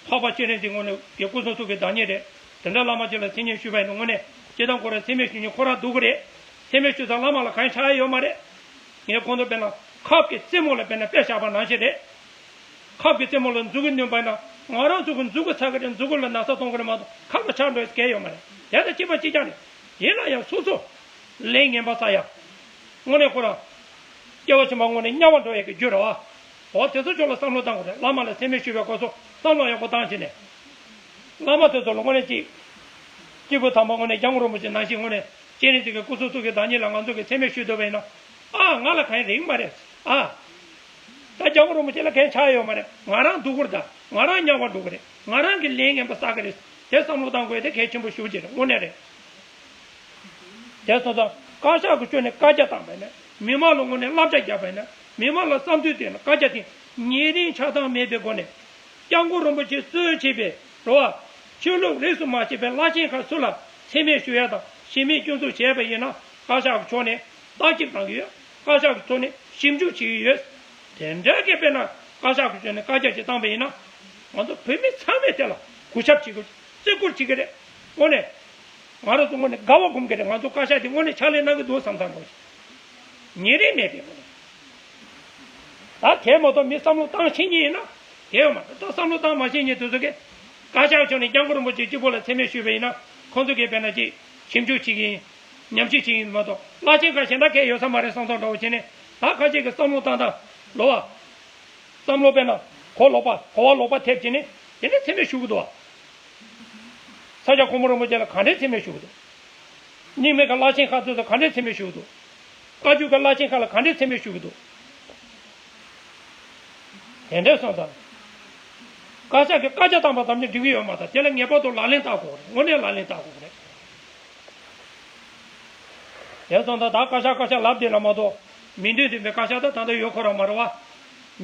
འཕགས་པ་སྤྱན་རས་གཟིགས་དངོས་གནས་ཀྱི་སྐུ་གསུང་ཐུགས་ཀྱི་བདག་ཉིད་རེད། དེ་འདྲ་བླ་མ་ཅིག་ལ་མཚན་སྙན་ཞུས་པ་ཡིན་ན་དངོས་གནས་སྤྱིར་བཏང་ཁོ་རང་མཚན་སྨད་ཞུ་མཁན་ཁོ་རང་སྡུག་གི་རེད། མཚན་སྨད་ཞུ་ས་བླ་མ་ལ་གང་ཡང་ཆགས་ཡ་ཡོད་མ་རེད། ངས་ཁོང་ཚོ་དཔེར་ན་ཁབ་ཀྱི་རྩེ་མོ་ལ་དཔེར་ན་དཔེ་བཞག་པ་ནང་བཞིན་རེད། ཁབ་ཀྱི་རྩེ་མོ་ལ་མཛུ་གུ་བསྣུན་པ་ན་ང་རང་ཚོ་གི་མཛུ་གུ་ཚ་གི་རེད། མཛུ་གུ་ལ་ན་ཚ་གཏོང་གི་རེད་མ་གཏོགས་ཁབ་ལ་ཆགས་འགྲོ་ཡ་གང་ཡང་ཡོད་མ་རེད། དེ་དང་གཅིག་པ་གཅིག་རྐྱང་རེད། ཡིན་ན་ཡང་སོ་སོ་ལས་ངན་པ་བསགས་ཡ། དངོས་གནས་ཁོ་རང་སྐྱེ་བ་ཕྱི་མ་དངོས་གནས་དམྱལ་བ་འགྲོ་ཡ་གི་རྒྱུ་རེད་བ། འོ་དེ་ཚོ་ཕྱོགས་ལ་བསམ་བློ་བཏང་དགོས་རེད། བླ་མ་ལ་མཚན་སྨད་ཞུ་བའི་སྐབས་སུ་བསམ་བློ་ཡག་པོ་བཏང་བྱས་ནས། བླ་མ་དེ་ཚོ་ལ་དངོས་གནས་ཅིག་སྐྱེས་བུ་དམ་པ་དངོས་གནས་སྐྱབས་མགོན་རིན་པོ་ཆེ་ནང་བཞིན་དངོས་གནས་སྤྱན་རས་གཟིགས་ཀྱི་སྐུ་གསུང་ཐུགས་ཀྱི་བདག་ཉིད་ལ་ང་ཚོ་གིས་མཚན་སྨད་ཞུས་སྡོད་པ་ཡིན་ན། ཨ་ང་ལ་གང་ཡང་རེག་མ་རེད། ཨ་ད་སྐྱབས་མགོན་རིན་པོ་ཆེ་ལ་གང་ཡང་ཆགས་ཡོད་མ་རེད། ང་རང་སྡུག་གི་རེད་ད། ང་རང་དམྱལ་བར་འགྲོ་གི་རེད། ང་རང་གི་ལས་ངན་པ་བསགས་གི་རེད། དེ་བསམ་བློ་བཏང་དགོས་དེ་གལ་ཆེན་པོ་ཞེ་པོ་ཅིག་རེད། དངོས་གནས་རེད། དེ་སོང་ཙང་བཀའ་ཤག་གི་ཕྱོགས་ནས་བཀའ་རྒྱ་བཏང་པ་ཡིན་ན། མི་མང་ལ་དངོས་གནས་བསླབ་བྱ་བརྒྱབ་པ་ཡིན་ན། མི་མང་ལ་བསམ་ཚུལ་བཏོན་ན་བཀའ་རྒྱ་དེ་ཉེ་རིང་ཆགས་སྡང་མེད་པའི་སྒོ་ནས། སྐྱབས་མགོན་རིན་པོ་ཆེ་གཙོས་བྱས་པའི་རོ་བ། ཆོས་ལུགས་རིས་སུ་མ་ཆད་པའི་བླ་ཆེན་ཁག་སུ་ལ་མཚན་སྨད་ཞུ་ཡ་དང་གཞི་མེད་སྐྱོན་འཛུགས་བྱས་པ་ཡིན་ན། བཀའ་ཤག་གི་ཕྱོགས་ནས་བརྟག་ཞིབ་གནང་གི་ཡོད། བཀའ་ཤག་གི་ཕྱོགས་ནས་ཞིབ་འཇུག་བྱེད་ཀྱི་ཡོད། དེ་འདྲ་གི་དཔེར་ན་བཀའ་ཤག་གི་ཕྱོགས་ནས་བཀའ་རྒྱ་ཅིག་བཏང་པ་ཡིན་ན། ང་ཚོ་བོད་མི་ཚང་མས་དེ་ལ་གུས་ཞབས་བྱེད་དགོས། བརྩི་བཀུར་བྱེད་ཀྱི་རེད། དངོས་གནས། ང་རང་ཚོ་དངོས་གནས་དགའ་བ་སྒོམ་གྱི་རེད། ང་ཚོ་བཀའ་ཤག་དེ་དངོས་གནས་ཕྱག་ལས་གནང་གི་འདུག་བསམ་བསམ་འགྲོ། ཉེ་རིང་མེད་པའི་སྒོ་ནས། ད་དེ་མ་གཏོགས་མི་བསམ་བློ་བཏང་ཤེས་མཁན་ཡིན་ན་དེ་ཡོད་མ་རེད། ད་བསམ་བློ་བཏང་མ་ཤེས་མཁན་དེ་ཚོ་གིས་བཀའ་ཤག་ཕྱོགས་ནས་སྐྱབས་མགོན་རིན་པོ་ཆེ་གཅིག་པོ་ལ་མཚན་སྨད་ཞུས་པ་ཡིན་ན། ཁོང་ཚོ་གིས་དཔེར་ན་ཅིག་ཞིབ་འཇུག་བྱེད་ཀྱི་ཡིན། ཉམས་ཞིབ་བྱེད་ཀྱི་ཡིན་མ་གཏོགས། བླ་ཆེན་ཁག་གཞན་དག་གས་ཡོད་ས་མ་རེད་བསམ་བསམ་འདྲ་བོ་བྱས་ནས། ད་ཁ་ཤས་ཀྱིས་བསམ་བློ་བཏང་སྟངས་ལོ་བ། བསམ་བློ་དཔེར་ན་གོ་ལོག་པ། གོ་བ་ལོག་པ་ཐེབས་བྱས་ནས་དེ་ནས་མཚན་སྨད་ཞུ་གི་འདུག་བ། ས་སྐྱ་གོང་མ་རིན་པོ་ཆེ་ལ་ག་འདྲའི་མཚན་སྨད་ཞུ་གི་འདུག་རྙིང་མའི་གི་བླ་ཆེན་ཁག་ཚོ་ལ་ག་འདྲའི་མཚན་སྨད་ཞུ་གི་འདུག་བཀའ་བརྒྱུད་ཀྱི་བླ་ཆེན་ཁག་ལ་ག་འདྲའི་མཚན་སྨད་ཞུ་གི་འདུག་དེ་འདྲའི་སོང་ཙང་། བཀའ་ཤག་གིས་བཀའ་རྒྱ་བཏང་པ་ཙམ་གྱིས་འགྲིག་གི་ཡོད་མ་རེད། དེ་ལ་ངེས་པར་དུ་ལག་ལེན་བསྟར་དགོས་རེད། དངོས་གནས་ལག་ལེན་བསྟར་དགོས་རེད། དེ་སོང་ཙང་ད་བཀའ་ཤག་བཀའ་ཤག་ལབ་བསྡད་ལ་མ་གཏོགས། མིང་དོན་མཐུན་པའི་བཀའ་ཤག་ད་ད་ལྟ་ཡོད་ཁོ་རང་མ་རེད་བ།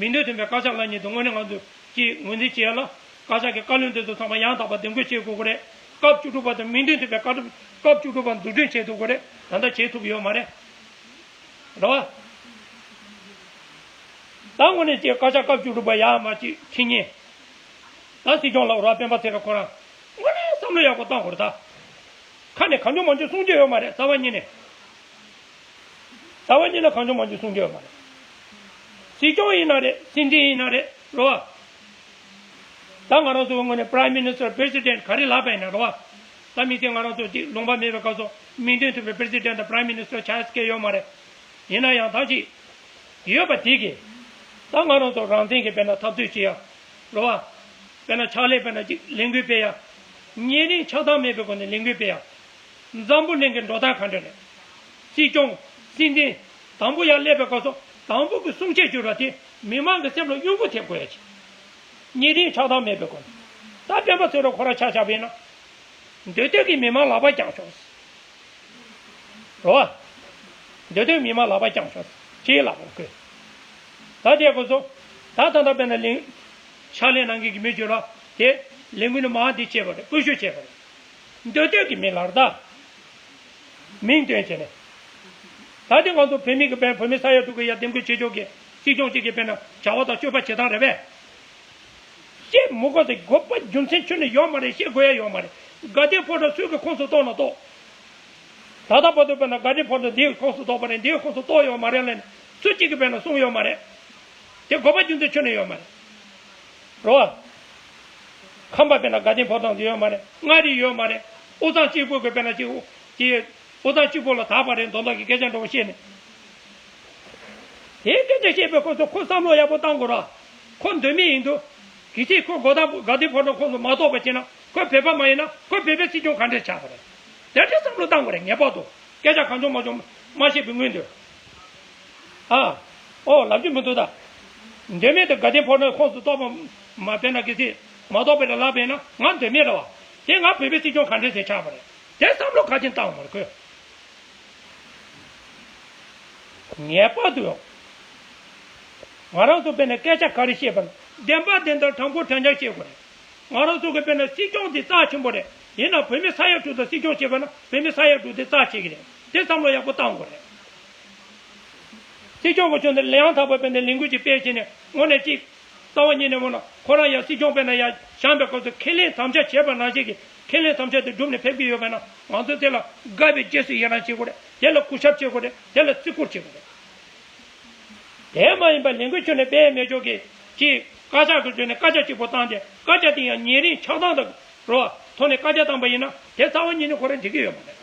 མིང་དོན་མཐུན་པའི་བཀའ་ཤག་ལབ་མཁན་དེ་དངོས་གནས་ང་ཚོས་ཅིག་ངོས་འཛིན་བྱེད་ཡ་ལ། བཀའ་ཤག་གི་བཀའ་བློན་དེ་ཚོ་ཚང་མ་ཡང་དག་པ་འདེམས་བསྐོ་བྱེད་དགོས་ཀྱི་རེད། སྐབས་བཅུ་དྲུག་པ་དང་མིང་དོན་མཐུན་པའི་བཀའ་སྐབས་བཅུ་དྲུག་པ་འཛུགས་སྐྲུན་བྱེད་ཐུབ་ཀྱི་རེད། ད་ལྟ་བྱེད་ཐུབ་ཀྱི་ཡོད་མ་རེད། རེད་བ། ད་དངོས་གནས་ཀྱི་བཀའ་ཤག་སྐབས་བཅུ་དྲུག་པ་ཡར་མར་ཅིག་ཁྲིད་མཁན། ད་སྲིད་སྐྱོང་ལགས་ར་སྤེན་པ་ཚེ་རིང་ཁོ་རང་དངོས་གནས་བསམ་བློ་ཡག་པོ་བཏང་དགོས་རེད་ད། ཁ་ནས་གང་བྱུང་མང་བྱུང་གསུང་རྒྱུ་ཡོད་མ་རེད། རྩ་བ་ཉིད་ནས། རྩ་བ་ཉིད་ནས་གང་བྱུང་མང་བྱུང་གསུང་རྒྱུ་ཡོད་མ་རེད། སྲིད་སྐྱོང་ཡིན་ན་རེད། སྲིད་འཛིན་ཡིན་ན་རེད། རེད་བ། ད་ང་རང་ཚོའི་ངོས་ནས་Prime Minister President ག་རེ་ལབ་པ་ཡིན་ན་རེད་བ། ད་མི་དེ་ང་རང་ཚོ་ཅིག་ལུང་པ་མེད་པའི་སྐབས་སུ་མིང་དོན་མཐུན་པའི་President དང་Prime Minister ཆགས་ཡ་ཡོད་མ་རེད། ཡིན་ན་ཡང་ད་ཅིག་ཡོད་པ་དེ་གིས། ད་ང་རང་ཚོ་རང་བཙན་གྱི་དཔེར་ན་འཐབ་རྩོད་བྱེད་ཡ། རེད་བ། དཔེར་ན་ཕྱག་ལས་དཔེར་ན་ཅིག་ལས་འགུལ་སྤེལ་ཡ། ཉེ་རིང་ཆགས་སྡང་མེད་པའི་སྒོ་ནས་ལས་འགུལ་སྤེལ་ཡ། འཛམ་བུ་གླིང་གི་འགྲོ་སྟངས་ག་འདྲ་རེད། སྲིད་སྐྱོང་། སྲིད་འཛིན། དང་པོ་ཡར་སླེབས་པའི་སྐབས་སུ་དང་པོ་གི་གསུང་ཆོས་བརྗོད་པ་དེ་མི་མང་གི་སེམས་ལ་གཡོ་འགུལ་ཐེབས་དགོས་ཡ་ཅིག་ཉེ་རིང་ཆགས་སྡང་མེད་པའི་སྒོ་ནས། ད་སྤེན་པ་ཚེ་རིང་ཁོ་རང་ཆ་བཞག་པ་ཡིན་ན། འདོད་འདོད་ཀྱི་མི་མང་ལག་པ་བརྐྱངས་ཤོག་རེད་བ། འདོད་འདོད་མི་མང་ལག་པ་བརྐྱངས་ཤོག་ཅེས་ལབ་པ་དགོས། ད་དེ་སྐབས་སུ། ད་ད་ལྟ་དཔེར་ན་ལས། ཕྱག་ལས་གནང་མཁན་གྱི་མི་བརྗོད་ལ་དེ། ལས་འགུལ་ནི་མང་འདི་བྱས་པ་རེད། སྐུལ་ཞུ་བྱས་པ་རེད། འདོད་འདོད་ཀྱི་མི་ལར་ད། མིང་བཏོན་བྱས་ནས། ད་དེ་ང་ཚོ་བོད་མི་གི་དཔེར་བོད་མི་ས་ཡ་དྲུག་གི་ཡ་འདེམས་བསྐོ་བྱེད་ཕྱོགས་ཀྱི་སྲིད་སྐྱོང་གཅིག་གི་དཔེར་ན་བྱ་བ་དང་སྤྱོད་པ་བྱེད་སྟངས་རེད་པས། བཤད་མི་དགོས་ཏེ་དགོས་པ་རྒྱུ་མཚན་ཁྱོན་ནས་ཡོད་མ་རེད། བཤད་དགོས་ཡ་ཡོད་མ་རེད། དགའ་ལྡན་ཕོ་བྲང་སུས་ཀྱི་ཁོངས་སུ་གཏོགས་ན་གཏོགས། ད་ལྟ་བར་དུ་དཔེར་ན་དགའ་ལྡན་ཕོ་བྲང་འདིའི་ཁོངས་སུ་གཏོགས་པ་རེད། འདིའི་ཁོངས་སུ་གཏོགས་ཡོད་མ་རེད་ལབ་ནས་སུ་གཅིག་གིས་དཔེར་ན་གསུངས་ཡོད་མ་རེད། དེ་དགོས་པ་རྒྱུ་མཚན་ཁྱོན་ནས་ཡོད་མ་རེད། རོ། ཁམས་པ་དཔེར་ན་དགའ་ལྡན་ཕོ་བྲང་དུ་ཡོད་མ་རེད། མངའ་རིས་ཡོད་མ་རེད། དབུས་གཙང་གཅིག་པུ་གི་དཔེར་ན་གཅིག་གཅིག་དབུས་གཙང་གཅིག་པུ་ལ་དག་པ་རེད་མདོག་མདོག་གི་སྐད་ཆ་འདྲ་བོ་བཤད་ནས། དེའི་སྐད་ཆ་བཤད་པའི་སྐབས་སུ་ཁོ་བསམ་བློ་ཡག་པོ་བཏང་དགོས་ར། ཁོ་འདོད་མི་ཡིན་དུས། གལ་སྲིད་ཁོ་དགའ་ལྡན་དགའ་ལྡན་ཕོ་བྲང་ཁོངས་སུ་མ་གཏོགས་པ་བྱས་ན་ཁོ་བོད་པ་མ་ཡིན་ན་ཁོ་བོད་པའི་སྲིད་སྐྱོང་ག་འདྲས་ཆགས་པ་རེད། དེ་འདྲའི་བསམ་བློ་བཏང་དགོས་རེད་ངེས་པར་དུ། སྐད་ཆ་གང་བྱུང་མང་བྱུང་མ་བཤད་པའི་སྔོན་དུ། ཨ། ཨོ་ལབ་རྒྱུ་མི་འདུག་ད། འདོད་མི་དེ་དགའ་ལྡན་ཕོ་བྲང་ཁོངས་སུ་གཏོགས་པ་མ་དཔེར་ན་གལ་སྲིད་མ་གཏོགས་པའི་ལ་ལབ་པས་ན་ང་འདོད་མི་རེད་བ། དེ་ང་བོད་པའི་སྲིད་སྐྱོང་ག་འདྲས་ཟེར་ཆགས་པ་རེད། དེ་བསམ་བློ་ག་ཅིན་བཏང་བ་རེད་ཁོས། ངེས་པར་དུ་ཡོང་། ང་རང་ཚོ་དཔེར་ན་སྐད་ཆ་ག་རེ་བཤད་པ་ན་བདེན་པ་བདེན་མཐའ་དྲང་པོ་དྲང་བཞག་བཤད་དགོས་རེད། ང་རང་ཚོ་གི་དཔེར་ན་སྲིད་སྐྱོང་འདི་རྩ་ཆེན་པོ་རེད། ཡིན་ན་བོད་མི་ས་ཡ་དྲུག་དང་སྲིད་སྐྱོང་བྱེད་པ་ན་བོད་མི་ས་ཡ་དྲུག་དེ་རྩ་ཆེ་གི་རེད། དེ་བསམ་བློ་ཡག་པོ་བཏང་དགོས་རེད། སྲིད་སྐྱོང་གི་ཕྱོགས་ནས་ཡང་དག་པ་དཔེར་ན་ལས་འགུལ་ཅིག་སྤེལ་བྱས་ནས་དངོས་གནས་ཅིག་རྩ་བ་ཉིད་ནས་འོ་ན་ཁོ་རང་ཡང་སྲིད་སྐྱོང་དཔེར་ན་ཡང་བཞེངས་པའི་སྐབས་སུ་ཁས་ལེན་དམ་བཅའ་བྱས་པ་ནང་བཞིན་གྱི་ཁས་ལེན་དམ་བཅའ་དེ་བསྒྲུབས་ནས་ཕེབས་ཀྱི་ཡོད་པས་ན་ང་ཚོས་དེ་ལ་དགའ་བའི་རྗེས་སུ་ཡི་རང་བྱེད་དགོས་རེད། དེ་ལ་གུས་ཞབས་བྱེད་དགོས་རེད། དེ་ལ་བརྩི་བཀུར་བྱེད་དགོས་རེད། དེ་མ་ཡིན་པ་ལས་འགུལ་ཁྱོན་ནས་སྤེལ་མེད་ཕྱོགས་ཀྱི་ཅིག་བཀའ་ཤག་གི་ཁྲོད་ནས་བཀའ་རྒྱ་གཅིག་པོ་བཏང་སྟེ་བཀའ་རྒྱ་དེ་ཡང་ཉེ་རིང་ཆགས་སྡང་དང་རོ་ཐོག་ནས་བཀའ་རྒྱ་བཏང་པ་ཡིན་ན་དེ་རྩ་བ་ཉིད་ནས་ཁོ་རང་འགྲིག་གི་ཡོད་མ་རེད།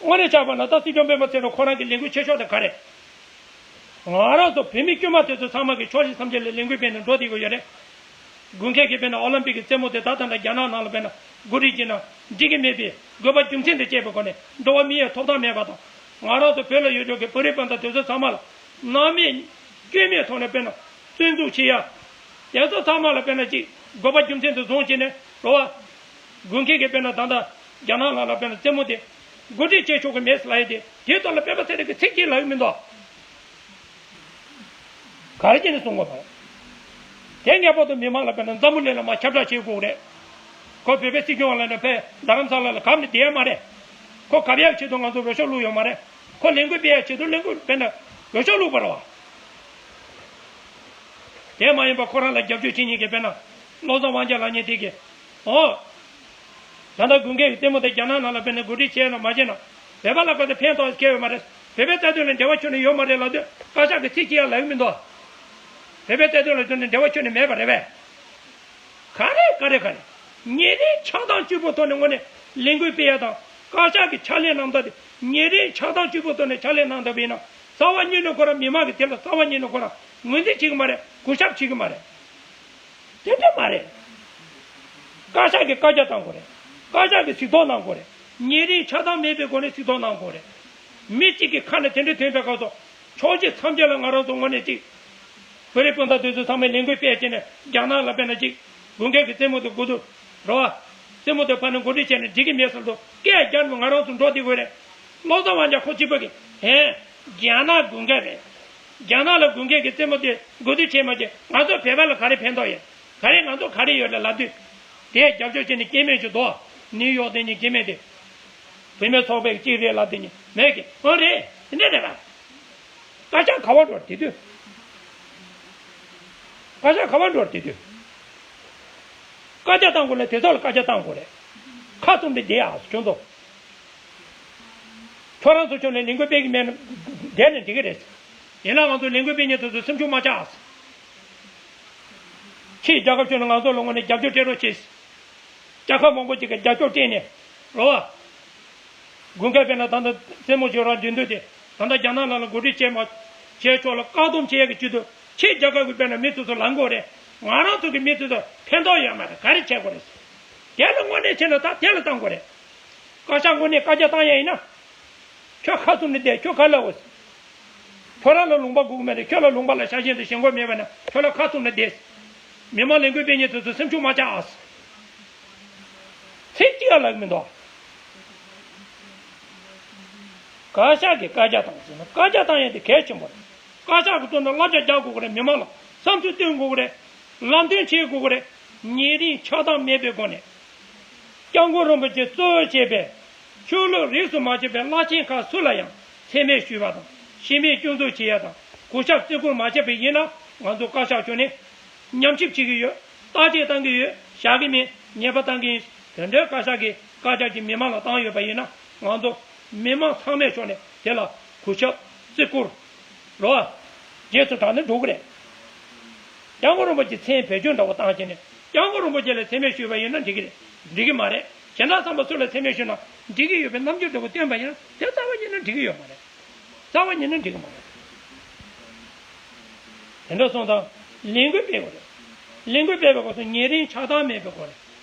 དངོས་གནས་ཆགས་པ་ན་ད་སྲིད་སྐྱོང་སྤེན་པ་ཚེ་རིང་ཁོ་རང་གི་ལས་འགུལ་ཆེ་ཤོས་དེ་ག་རེད། ང་རང་ཚོ་བོད་མི་དཀྱུས་མ་དེ་ཚོ་ཚང་མ་གི་ཕྱོགས་བཞི་མཚམས་བརྒྱད་ལ་ལས་འགུལ་སྤེལ་ནས་འགྲོ་བསྡད་ཀྱི་ཡོད་རེད། དགུན་ཁའི་གི་དཔེར་ན་ཨོ་ལིམ་པིག་གི་རྩེད་མོ་དེ་ད་ལྟ་འདྲ་རྒྱ་ནག་ནང་ལ་དཔེར་ན་འགོ་ཁྲིད་བྱས་ན་འགྲིག་གི་མེད་པའི་དགོས་པ་རྒྱུ་མཚན་དེ་བཅད་པའི་སྒོ་ནས་འགྲོ་བ་མི་ཡི་ཐོབ་ཐང་མེད་པ་དང་། ང་རང་ཚོ་བོད་ལ་ཡོད་ཆོག་གི་བོད་རིགས་སྤུན་ཟླ་དེ་ཚོ་ཚང་མ་ལ་སྣང་མེད་སྐྱོན་མེད་ཐོག་ནས་དཔེར་ན་བཙོན་འཇུག་བྱེད་ཡ། དེ་ཚོ་ཚང་མ་ལ་དཔེར་ན་ཅིག་དགོས་པ་རྒྱུ་མཚན་དེ་བཟུང་བྱས་ནས་འགྲོ་བ། དགུན་ཁའི་གི་དཔེར་ན་ད་ལྟ་རྒྱ་ནག་ནང་ལ་དཔེར་ན་རྩེད་མོ་དེ་འགོ་ཁྲིད་བྱེད་ཆོག་གི་མེད་ཟེར་ལབ་ཡ་དེ་དེའི་ཐོག་ལ་སྤེན་པ་ཚེ་རིང་གི་ཚིག་གཅིག་ལབ་ཡོད་མི་འདུག་ག་རེ་བྱས་ནས་གསུང་དགོས་པ། དེ་ངེས་པར་དུ་མི་མང་ལ་དཔེར་ན་འཛམ་བུ་གླིང་ལ་མར་ཁྱབ་བསྒྲགས་བྱེད་དགོས་རེད། ཁོ་བོད་པའི་སྲིད་སྐྱོང་ལ་ནི་ཕེ་རྡ་རམ་ས་ལ་ལ་གབ་ནས་བསྡད་ཡ་མ་རེད། ཁོ་གབ་ཡག་ཆེད་དུ་ང་ཚོ་འོས་ཤོག་བླུགས་ཡོད་མ་རེད། ཁོ་ལས་འགུལ་སྤེལ་ཡག་ཆེད་དུ་ལས་འགུལ་དཔེར་ན་འོས་ཤོག་བླུགས་པ་རེད་བ། དེ་མ་ཡིན་པ་ཁོ་རང་ལ་རྒྱབ་སྐྱོར་བྱེད་མཁན་གྱི་དཔེར་ན་བློ་བཟང་དབང་རྒྱལ་ལབ་མཁན་དེ་གིས། ཨོ། ད་ལྟ་དགུན་ཁའི་ལྟད་མོ་དེ་རྒྱ་ནག་ནང་ལ་དཔེར་ན་གོ་སྒྲིག་བྱས་ན་མ་བྱས་ན་བོད་པ་ལ་ག་ཚོད་ཕན་ཐོགས་སྐྱེ་ཡོད་མ་རེད། བོད་པའི་རྩ་དོན་ལ་འབྲེལ་བ་ཁྱོན་ནས་ཡོད་མ་རེད་ལབ་དུས་བཀའ་ཤག་གི་ཚིག་གཅིག་ཡང་ལབ་ཡོད་མི་འདུག་བོད་པའི་རྩ་དོན་ལ་ཁྱོན་ནས་འབྲེལ་བ་ཁྱོན་ནས་མེད་པ་རེད་པས། ག་རེ་ག་རེ་ག་རེ། ཉིན་རེའི་ཆགས་སྡང་གཅིག་པུ་ཐོག་ནས་དངོས་གནས་ལས་འགུལ་སྤེལ་ཡ་དང་བཀའ་ཤག་གི་ཕྱག་ལས་གནང་སྟངས་དེ་ཉིན་རེའི་ཆགས་སྡང་གཅིག་པུ་ཐོག་ནས་ཕྱག་ལས་གནང་སྟངས་ཡིན་ན་རྩ་བ་ཉིད་ནས་ཁོ་རང་མི་མང་གི་དེ་ལ་རྩ་བ་ཉིད་ནས་ཁོ་རང་ངོས་འཛིན་བྱེད་ཀྱི་མ་རེད། གུས་ཞབས་བྱེད་ཀྱི་མ་རེད། དེ་འདྲ་མ་རེད། བཀའ་ཤག་གིས་བཀའ་རྒྱ་བཏང་དགོས་རེད། བཀའ་ཤག་གིས་གཟིགས་རྟོག་གནང་དགོས་རེད། ཉེ་རིང་ཆགས་སྡང་མེད་པའི་སྒོ་ནས་གཟིགས་རྟོག་གནང་དགོས་རེད། མི་གཅིག་གི་ཁ་ནས་དེ་འདྲ་ཐོན་པའི་སྐབས་སུ། ཕྱོགས་གཅིག་མཚམས་སྦྱོར་ལ་ང་རང་ཚོ་ངོས་ནས་གཅིག་བོད་རིགས་སྤུན་ཟླ་དེ་ཚོ་ཚང་མས་ལས་འགུལ་སྤེལ་བྱས་ནས་རྒྱ་ནག་ལ་དཔེར་ན་གཅིག་དགུན་ཁའི་གི་རྩེད་མོ་དེ་འགོ་འཛུགས། རེད་བ། རྩེད་མོ་དེ་ཕར་ནས་འགོ་ཁྲིད་བྱས་ནས་འགྲིག་གི་མེད་ཟེར་དུས་སྐད་རྒྱག་ནས་ང་རང་ཚོ་འགྲོ་བསྡད་དགོས་རེད། བློ་བཟང་དབང་རྒྱལ་ཁོ་གཅིག་པོ་གིས་ཧེ། རྒྱ་ནག་དགུན་ཁ་རེད། རྒྱ་ནག་ལ་དགུན་ཁའི་གི་རྩེད་མོ་དེ་འགོ་འཛུགས་བྱས་མ་བྱས་ང་ཚོ་བོད་པ་ལ་ག་རེ་ཕན་ཐོགས་ཡོད། ག་རེ་ང་ཚོ་ག་རེ་ཡོད་རེད་ལབ་དུས། དེའི་རྒྱབ་སྐྱོར་བྱས་ནས་སྐྱེ་དམན་ཞིག་འདུག་ནིའུ་ཡོག་དེ་ཉིད་སྐྱེ་དམན་དེ། བུད་མེད་ཚོགས་པའི་གཅིག་རེད་ལབ་དེ་ཉིད་མེད་ཀི་འོ་རེད་དེ་འདྲ་རེད་པ། བཀའ་ཤག་ག་བ་འགྲོ་དེ་དུས། བཀའ་ཤག་ག་བ་འགྲོ་དེ་དུས། བཀའ་རྒྱ་བཏང་དགོས་ལ་དེ་ཚོ་ལ་བཀའ་རྒྱ་བཏང་དགོས་རེད། ཁ་བཙུམ་དེ་བསྡད་ཨ་ཁྱོད་ཚོ། ཁྱོད་རང་ཚོ་ཁྱོད་ནས་ལས་འགུལ་སྤེལ་གི་མེད་ན་བསྡད་ནས་འགྲིག་གི་རེད། ཡིན་ན་ང་ཚོ་ལས་འགུལ་སྤེལ་མཁན་དེ་ཚོ་སེམས་ཤུགས་མ་ཆག་ཨ། ཕྱིའི་རྒྱལ་ཁབ་ཁྱོད་ནས་ང་ཚོ་ལ་ངོས་ནས་རྒྱབ་སྐྱོར་སྤྲད་རོགས་བྱེད། རྒྱལ་ཁབ་མང་པོ་ཅིག་གིས་རྒྱབ་སྐྱོར་སྤྲད་ནས་རོ། དགུན་ཁ་དཔེར་ན་ད་ལྟ་རྩེད་མོ་བྱེད་རོགས་འགྲན་བསྡུར་དེ་ད་ལྟ་རྒྱ་ནག་ལ་ལ་འགོ་ཁྲིད་བྱས་མ་བྱས་ཆོག་ལ་བཀག་སྡོམ་བྱེད་ཡག་གི་ཆེད་དུ་ཕྱིའི་རྒྱལ་ཁབ་ཀྱི་དཔེར་ན་མི་དེ་ཚོ་ལངས་དགོས་རེད། ང་རང་ཚོ་གི་མི་དེ་ཚོ་ཕན་ཐོགས་ཡོད་མ་རེད། ག་རེ་བྱེད་དགོས་རེད། དེ་ལ་དངོས་གནས་བྱས་ན་ད་དེ་ལ་བཏང་དགོས་རེད། བཀའ་ཤག་དངོས་གནས་བཀའ་རྒྱ་བཏང་ཡ་ཡིན་ན། ཁྱོད་ཁ་བཙུམ་ནས་བསྡད་ཁྱོད་ག་ལ་འོ། ཁྱོད་རང་ལ་ལུང་པ་དགོས་ཀྱི་མེད་རེད། ཁྱོད་ལ་ལུང་པ་ལ་ཤ་ཞེན་དང་ཞེན་ཁོག་མེད་པ་ན་ཁྱོད་ལ་ཁ་བཙུམ་ནས་བསྡད། མི་མང་ལས་འགུལ་སྤེལ་མཁན་དེ་ཚོ་སེམས་ཤུགས་མ་ཆག་ཨ། ཚིག་གཅིག་ཡང་ལབ་ཀྱི་མི་འདུག་བཀའ་ཤག་གིས་བཀའ་རྒྱ་བཏང་ཟེར་ན་བཀའ་རྒྱ་བཏང་ཡ་དེ་གལ་ཆེན་པོ་རེད། བཀའ་ཤག་གི་ཐོག་ནས་བསླབ་བྱ་རྒྱག་དགོས་ཀྱི་རེད། མི་མང་ལ་བསམ་ཚུལ་སྟོན་དགོས་ཀྱི་རེད། ལམ་སྟོན་བྱེད་དགོས་ཀྱི་རེད། ཉེ་རིང་ཆགས་སྡང་མེད་པའི་སྒོ་ནས། སྐྱབས་མགོན་རིན་པོ་ཆེ་གཙོ་བོ་བྱས་པའི་ཆོས་ལུགས་རིས་སུ་མ་ཆད་པའི་བླ་ཆེན་ཁག་སུ་ལ་ཡང་མཚན་སྨད་ཞུས་པ་དང་ཤེས་མེད་སྐྱོན་འཛུགས་བྱེད་ཡ་དང་གུས་ཞབས་བརྩི་བཀུར་མ་བྱས་པ་ཡིན་ན་ང་ཚོ་བཀའ་ཤག་ཕྱོགས་ནས་ཉམས་ཞིབ་བྱེད་ཀྱི་ཡོད། བརྟག་དཔྱད་བཏང་གི་ཡོད། བཞག་གི་མིན། ཉེས་པ་བཏང་གི་ཡིན། དེ་འདྲའི་བཀའ་ཤག་གིས་བཀའ་རྒྱ་ཅིག་མི་མང་ལ་བཏང་ཡོད་པ་ཡིན་ན་ང་ཚོ་མི་མང་ཚང་མའི་ཕྱོགས་ནས་དེ་ལ་གུས་ཞབས་བརྩི་བཀུར་རོགས། རྗེས་སུ་འབྲངས་ནས་འགྲོ་གི་རེད། སྐྱབས་མགོན་རིན་པོ་ཆེ་མཚན་བེད་སྤྱོད་འདྲ་བོ་བཏང་བྱས་ནས་སྐྱབས་མགོན་རིན་པོ་ཆེ་ལ་མཚན་སྨད་ཞུས་པ་ཡིན་ན་འགྲིག་གི་རེད། འགྲིག་གི་མ་རེད། གཞན་དག་ཚང་མ་སུ་ལ་མཚན་སྨད་ཞུས་ན་འགྲིག་གི་ཡོད་པའི་རྣམ་འགྱུར་འདྲ་བོ་སྟོན་པ་ཡིན་ན་དེ་རྩ་བ་ཉིད་ནས་འགྲིག་གི་ཡོད་མ་རེད། རྩ་བ་ཉིད་ནས་འགྲིག་གི་མ་རེད། དེ་འདྲ་སོང་ཙང་ལས་འགུལ་སྤེལ་དགོས་རེད། ལས་འགུལ་སྤེལ་བའི་སྐབས་སུ་ཉེ་རིང་ཆགས་སྡང་མེད་པའི་སྒོ་ནས་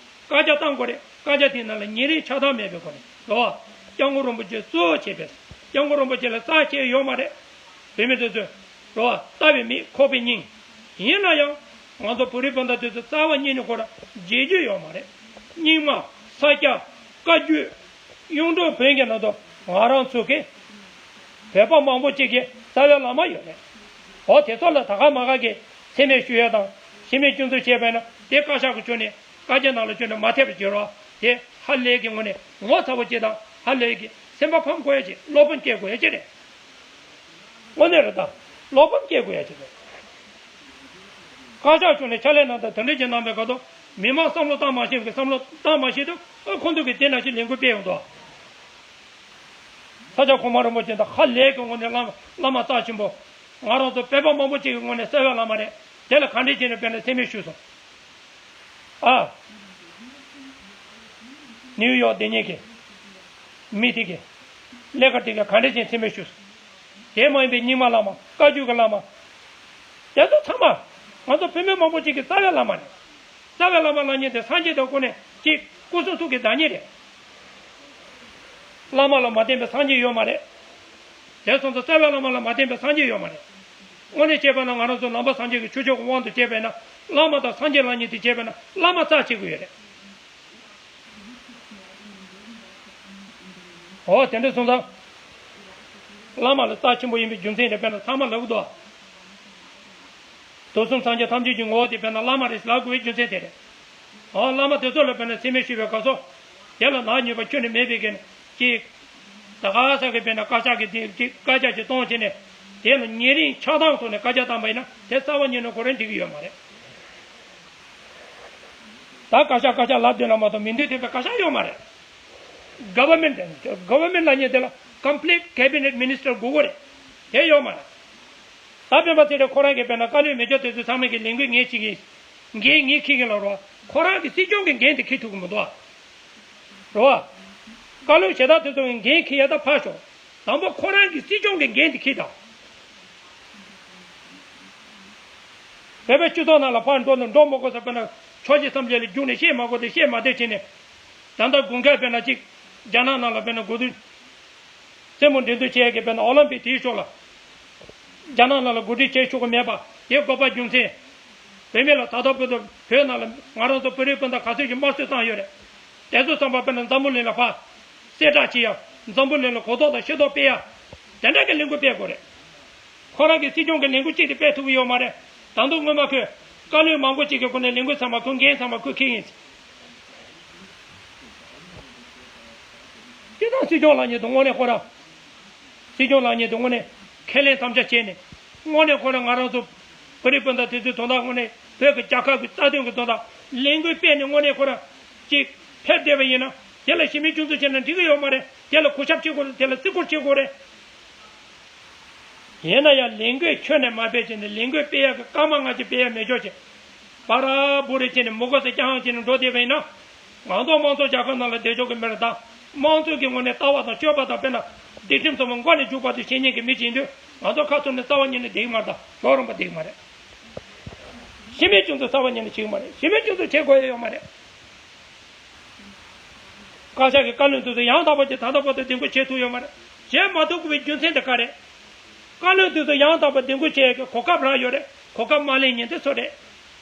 བཀའ་རྒྱ་བཏང་དགོས་རེད། བཀའ་རྒྱ་དེའི་ནང་ལ་ཉེ་རིང་ཆགས་སྡང་མེད་པའི་སྒོ་ནས་རེད་བ། སྐྱབས་མགོན་རིན་པོ་ཆེ་གཙོ་བོ་བྱས་པའི་སྐྱབས་མགོན་རིན་པོ་ཆེ་ལ་རྩ་ཆེ་ཡོད་མ་རེད། བོད་མི་དེ་ཚོས་རེད་བ། ལྟ་བའི་མིག་ཁོག་པའི་སྙིང་། ཡིན་ན་ཡང་ང་ཚོ་བོད་རིགས་སྤུན་ཟླ་དེ་ཚོ་རྩ་བ་ཉིད་ནས་ཁོ་རང་བརྗེད་རྒྱུ་ཡོད་མ་རེད། རྙིང་མ། ས་སྐྱ། བཀའ་བརྒྱུད། གཡུང་དྲུང་བོན་གྱི་ནང་དུ་ང་རང་ཚོ་གི་བོད་པ་མང་པོ་ཅིག་གི་རྩ་བའི་བླ་མ་ཡོད་རེད། འོ་དེ་ཚོ་ལ་ད་ག་མ་ག་གི་མཚན་སྨད་ཞུ་ཡས་དང་ཤེས་མེད་སྐྱོན་འཛུགས་བྱས་པས་ན་དེ་བཀའ་ཤག་གི་ཕྱོགས་ནས་བཀའ་རྒྱ་ནང་ལ་བཅོལ་ནས་མ་ཐེབས་པ་བྱེད་རོགས། དེ་ཧ་ལས་ཀྱི་ངོས་ནས་ངོ་ཚ་བོ་ཅིག་དང་ཧ་ལས་ཀྱི་སེམས་པ་ཕམ་དགོས་ཡ་ཅིག་བློ་ཕམ་སྐྱེ་དགོས་ཡ་ཅིག་རེད། དངོས་གནས་རེད་ད། བློ་ཕམ་སྐྱེ་དགོས་ཡ་ཅིག་རེད། བཀའ་ཤག་ཕྱོགས་ནས་ཕྱག་ལས་གནང་སྟངས་དེ་འདྲ་ཅིག་གནང་པའི་སྐབས་དུ་མི་མང་བསམ་བློ་བཏང་མ་ཤེས་པའི་བསམ་བློ་བཏང་མ་ཤེས་དུས་ཨ་ཁོང་ཚོ་གིས་དེ་ནང་བཞིན་ལས་འགུལ་སྤེལ་ཡོང་འདུག་ས་སྐྱ་གོང་མ་རིན་པོ་ཆེ་དང་ཧ་ལས་ཀྱི་ངོས་ནས་བླ་མ་བླ་མ་རྩ་ཆེན་པོ། ང་རང་ཚོ་བོད་པ་མང་པོ་ཅིག་གི་ངོས་ནས་རྩ་བའི་བླ་མ་རེད། དེ་ལ་ག་འདྲས་བྱས་ནས་དཔེར་ན་མཚན་སྨད་ཞུས་སོང་། ཨ། ནིའུ་ཡོག་སྡོད་མཁན་གྱི་མི་དེ་གིས་ཀླད་ཀ་དེ་གིས་ག་འདྲས་བྱས་མཚན་སྨད་ཞུས་སོང་། དེ་མ་ཡིན་པའི་རྙིང་མ་བླ་མ་བཀའ་བརྒྱུད་ཀྱི་བླ་མ། དེ་ཚོ་ཚང་མ་ང་ཚོ་བོད་མི་མང་པོ་ཅིག་གི་རྩ་བའི་བླ་མ་རེད། རྩ་བའི་བླ་མ་ལབ་མཁན་དེ་སངས་རྒྱས་དང་ཁོ་ནས་ཅིག་སྐུ་གསུང་ཐུགས་ཀྱི་བདག་ཉིད་རེད། བླ་མ་ལ་མ་བརྟེན་པའི་སངས་རྒྱས་ཡོད་མ་རེད། དེ་སོང་ཙང་རྩ་བའི་བླ་མ་ལ་མ་བརྟེན་པའི་སངས་རྒྱས་ཡོད་མ་རེད། དངོས་གནས་བྱས་པ་ན་ང་རང་ཚོ་ནང་པ་སངས་རྒྱས་ཀྱི་ཆོས་ཕྱོགས་ཀྱི་དབང་དུ་བྱས་པས་ན་བླ་མ་དང་སངས་རྒྱས་ལབ་མཁན་དེ་བྱས་པས་ན་བླ་མ་རྩ་ཆེ་དགོས་ཡོད་རེད། འོ་དེ་འདྲ་སོང་ཙང་། བླ་མ་ལ་རྩ་ཆེན་པོ་ཡིན་པའི་རྒྱུ་མཚན་དེ་དཔེར་ན་ཚང་མ་ལབ་ཀྱི་འདུག་དུས་གསུམ་སངས་རྒྱས་ཐམས་ཅད་ཀྱི་ངོ་བོ་དེ་དཔེར་ན་བླ་མ་རེད་ལབ་དགོས་པའི་རྒྱུ་མཚན་དེ་རེད། འོ་བླ་མ་དེ་ཚོ་ལ་དཔེར་ན་མཚན་སྨད་ཞུས་པའི་སྐབས་སུ། དེ་ལ་ནག་ཉེས་པ་ཁྱོན་ནས་མེད་པའི་གི་ཅིག་ད་ག་ས་གི་དཔེར་ན་བཀའ་ཤག་གི་དེ་ཅིག་བཀའ་རྒྱ་ཅིག་གཏོང་བྱས་ནས་དེ་ལ་ཉེ་རིང་ཆགས་སྡང་ཐོག་ནས་བཀའ་རྒྱ་བཏང་པ་ཡིན་ན་དེ་རྩ་བ་ཉིད་ནས་ཁོ་རང་འགྲིག་གི་ཡོད་མ་རེད། ད་བཀའ་ཤག་བཀའ་ཤག་ལབ་སྡོད་ན་མ་གཏོགས་མི་འདོད་དེ་འདྲ་བཀའ་ཤག་ཡོད་མ་རེད། Government Government ལབ་མཁན་དེ་ལ་Complete Cabinet Minister དགོས་ཀྱི་རེད། དེ་ཡོད་མ་རེད། ད་སྤེན་པ་ཚེ་རིང་ཁོ་རང་གིས་དཔེར་ན་བཀའ་བློན་མི་ཆོག་དེ་ཚོ་ཚང་མས་ཀྱི་ལས་འགུལ་ངས་བྱེད་ཀྱི་ཡིན། འགན་ངས་འཁྱེར་གྱི་ལ་རོ། ཁོ་རང་གི་སྲིད་སྐྱོང་གི་འགན་དེ་འཁྱེར་ཐུབ་ཀྱི་མི་འདུག་ཨ། རོ། བཀའ་བློན་གཞན་དག་དེ་ཚོ་གི་འགན་འཁྱེར་ཡ་ད་ཕར་ཞོག་དང་པོ་ཁོ་རང་གི་སྲིད་སྐྱོང་གི་འགན་དེ་འཁྱེར་དང་། བོད་པའི་སྤྱི་ཚོགས་ནང་ལ་ཕར་འགྲོ་ན་འགྲོ་མི་དགོས་ས་དཔེར་ན། ཆོས་ཀྱི་སེམས་ཅན་ལ་རྒྱུགས་ནས་བཤད་མ་དགོས་ཏེ་བཤད་མ་བསྡད་བྱས་ནས། ད་ལྟ་དགུན་ཁ་དཔེར་ན་ཅིག་རྒྱ་ནག་ནང་ལ་དཔེར་ན་གོ་དུས། རྩེད་མོ་འགྲན་བསྡུར་བྱེད་ཡ་གི་དཔེར་ན་ཨོ་ལིམ་པིག་དེའི་ཕྱོགས་ལ། རྒྱ་ནག་ནང་ལ་གོ་སྒྲིག་བྱེད་ཆོག་གི་མེད་པ་དེ་དགོས་པ་རྒྱུ་མཚན། བོད་མི་ལ་ད་ལྟ་བོད་དུ་བོད་ནང་ལ་ང་རང་ཚོ་བོད་རིགས་སྤུན་ཟླ་ག་ཚོད་ཀྱི་དམར་གསོད་བཏང་ཡོད་རེད། དེ་ཚོ་ཚང་མ་དཔེར་ན་འཛམ་བུ་གླིང་ལ་ཕར་གསལ་བསྒྲགས་བྱེད་ཡ། འཛམ་བུ་གླིང་ལ་གོ་རྟོགས་དང་ཤེས་རྟོགས་སྤེལ་ཡ། དེ་འདྲ་གི་ལས་འགུལ་སྤེལ་དགོས་རེད། ཁོ་རང་གི་སྲིད་སྐྱོང་གི་ལས་འགུལ་གཅིག་དེ་སྤེལ་ཐུབ་ཀྱི་ཡོད་མ་རེད། ད་དུང་སྔོན་མ་ཁོས་བཀའ་བློན་མང་པོ་གཅིག་གི་སྒོ་ནས་ལས་འགུལ་ཚང་མ་ཁོས་འགན་ཚང་མ་ཁོས་འཁྱེར་ཡིན། དེ་དང་སྲིད་སྐྱོང་ལགས་ཉིད་དུ་དངོས་གནས་ཁོ་རང་། སྲིད་སྐྱོང་ལགས་ཉིད་དུ་དངོས་གནས་ཁས་ལེན་དམ་བཅའ་བྱས་ནས། དངོས་གནས་ཁོ་རང་ང་རང་ཚོ་བོད་རིགས་སྤུན་ཟླ་དེ་ཚོའི་དོན་དག་དངོས་གནས་བོད་ཀྱི་རྒྱལ་ཁབ་ཀྱི་རྩ་དོན་གྱི་དོན་དག་ལས་འགུལ་སྤེལ་ནས་དངོས་གནས་ཁོ་རང་ཅིག་ཕེབས་བསྡད་པ་ཡིན་ན། དེ་ལ་གཞི་མེད་སྐྱོན་འཛུགས་བྱས་ན་འགྲིག་གི་ཡོད་མ་རེད། དེ་ལ་གུས་ཞབས་བྱེད་དགོས་རེད། དེ་ལ་བརྩི་བཀུར་བྱེད་དགོས་རེད། ཡིན་ན་ཡང་ལས་འགུལ་ཁྱོན་ནས་མ་སྤེལ་བྱས་ནས་ལས་འགུལ་སྤེལ་ཡག་གི་སྐར་མ་ལྔ་བཅུ་སྤེལ་ཡག་མེད་ཆོག་ཅིག་པ་ར་བུ་རེ་བྱས་ནས་མུ་གེ་སེ་རྐྱང་བྱས་ནས་འགྲོ་བསྡད་པ་ཡིན་ན། ང་ཚོ་དམངས་གཙོ་རྒྱལ་ཁབ་ནང་ལ་བསྡད་ཆོག་གི་མེད་རེད་ད། དམངས་གཙོ་གི་ངོས་ནས་ལྟ་བ་དང་སྤྱོད་པ་དང་དཔེར་ན་སྒྲིག་ཁྲིམས་ཚང་མ་མགོ་ནས་མཇུག་བར་དུ་བྱེད་མཁན་གྱི་མི་ཅིག་ཡིན་དུས། ང་ཚོ་ཁ་ཐོར་ནས་རྩ་བ་ཉིད་ནས་བསྡད་ཀྱི་མ་རེད་ད། ཞོགས་རོང་པ་བསྡད་ཀྱི་མ་རེད། གཞི་མེད་སྐྱོན་འཛུགས་རྩ་བ་ཉིད་ནས་བྱེད་ཀྱི་མ་རེད། གཞི་མེད་སྐྱོན་འཛུགས་བྱེད་དགོས་ཡ་ཡོད་མ་རེད། བཀའ་ཤག་གི་བཀའ་བློན་དེ་ཚོ་ཡང་དག་པ་ཅིག་ད་ལྟ་བར་དུ་འདེམས་བསྐོ་བྱེད་ཐུབ་ཡོད་མ་རེད། བྱེད་མ་ཐུབ་དགོས་པའི་རྒྱུ་མཚན་དེ་ག་རེད། བཀའ་བློན་དེ་ཚོ་ཡང་དག་པ་འདེམས་བསྐོ་བྱེད་ཡག་གི་གོ་སྐབས་རག་ཡོད་རེད། གོ་སྐབས་མ་ལེན་མཁན་དེ་ཚོ་རེད།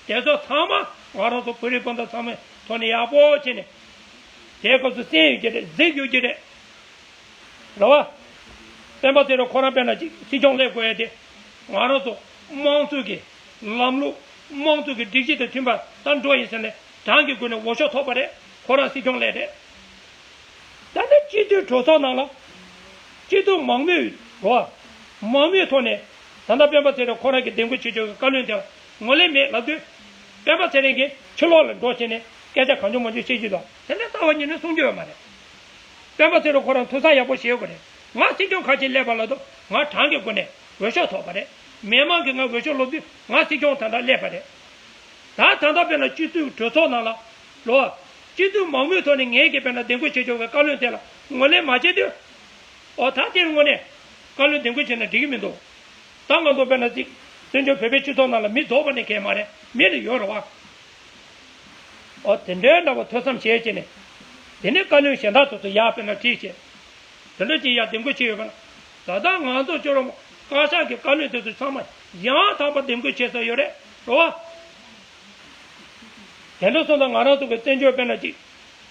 དེ་ཚོ་ཚང་མ་ང་རང་ཚོ་བོད་རིགས་སྤུན་ཟླ་ཚང་མའི་ཐོག་ནས་ཡག་པོ་བྱས་ནས། དེའི་སྐབས་སུ་གསན་ཡོད་ཀྱི་རེད། གཟིགས་ཡོད་ཀྱི་རེད། རེད་བ། སྤེན་པ་ཚེ་རིང་ཁོ་རང་དཔེར་ན་ཅིག་སྲིད་སྐྱོང་སླེབས་དགོས་ཡ་དེ། ང་རང་ཚོ་དམངས་གཙོ་གི་ལམ་ལུགས། དམངས་གཙོ་གི་སྒྲིག་གཞི་དང་མཐུན་པ་ལྟར་འགྲོ་ཡིན་ཟེར་ནས་གྲངས་ཀྱི་སྒོ་ནས་འོས་ཤོག་ཐོབ་པ་རེད། ཁོ་རང་སྲིད་སྐྱོང་སླེབས་རེད། ད་ལྟ་སྤྱི་འཐུས་གྲོས་ཚོགས་ནང་ལ་སྤྱི་འཐུས་མང་མོས། རེད་བ། མང་མོས་ཐོག་ནས་ད་ལྟ་སྤེན་པ་ཚེ་རིང་ཁོ་རང་གི་འདེམས་བསྐོ་བྱེད་ཆོག་གི་བཀའ་བློན་དེ་ལ་ངོས་ལེན་མེད་ལབ་དུས། སྤེན་པ་ཚེ་རིང་གིས་ཕྱི་ལོགས་ལ་འགྲོ་བྱས་ནས་སྐད་ཆ་གང་བྱུང་མང་བྱུང་བཤད་རྒྱུ་དང་དེ་འདྲ་རྩ་བ་ཉིད་ནས་གསུང་རྒྱུ་ཡོད་མ་རེད། སྤེན་པ་ཚེ་རིང་ཁོ་རང་ཐུགས་བསམ་ཡག་པོ་བཞེས་དགོས་རེད། ང་སྲིད་སྐྱོང་གལ་ཆེན་སླེབས་པ་ལ་དུ་ང་གྲངས་ཀྱི་སྒོ་ནས་འོས་ཤོག་ཐོབ་པ་རེད། མི་མང་གིས་ང་འོས་ཤོག་སློག་དུས་ང་སྲིད་སྐྱོང་ད་ལྟ་སླེབས་པ་རེད། ད་ད་ལྟ་དཔེར་ན་སྤྱི་འཐུས་གྲོས་ཚོགས་ནང་ལ། རེད་བ། སྤྱི་འཐུས་མང་མོས་ཐོག་ནས་ངེད་ཀྱིས་དཔེར་ན་འདེམས་བསྐོ་བྱེད་ཆོག་པའི་བཀའ་བློན་དེ་ལ་ངོས་ལེན་མ་བྱེད་དུས། ཨོ་ད་དེར་དངོས་གནས་བཀའ་བློན་འདེམས་བསྐོ་བྱས་ན་འགྲིག་གི་མི་འདུག་ད་ང་ཚོ་དཔེར་ན་ཅིག་བཙན་བྱོལ་བོད་པའི་སྤྱི་ཚོགས་ནང་ལ་མི་རྫོགས་པ་ནས་གལ་མ་རེད། མི་ལ་ཡོད་རེད་བ། ཨོ་དེ་འདྲའི་འདྲ་བ་ཐོས་བསམ་བྱས་བྱས་ནས། དེ་ནས་བཀའ་བློན་གཞན་དག་ཚོ་ཚོ་ཡར་དཔེར་ན་ཁྲིད་བྱས། དེ་འདྲ་ཅིག་ཡར་འདེམས་བསྐོ་བྱས་ཡོད་པ་ན། ད་ལྟ་ང་ཚོ་ཅོ་རོ་བཀའ་ཤག་གི་བཀའ་བློན་དེ་ཚོ་ཚང་མ་ཡང་དག་པ་འདེམས་བསྐོ་བྱས་ཚར་ཡོད་རེད། རེད་བ། དེ་འདྲ་སོང་ཙང་ང་རང་ཚོ་གི་བཙན་བྱོལ་དཔེར་ན་ཅིག་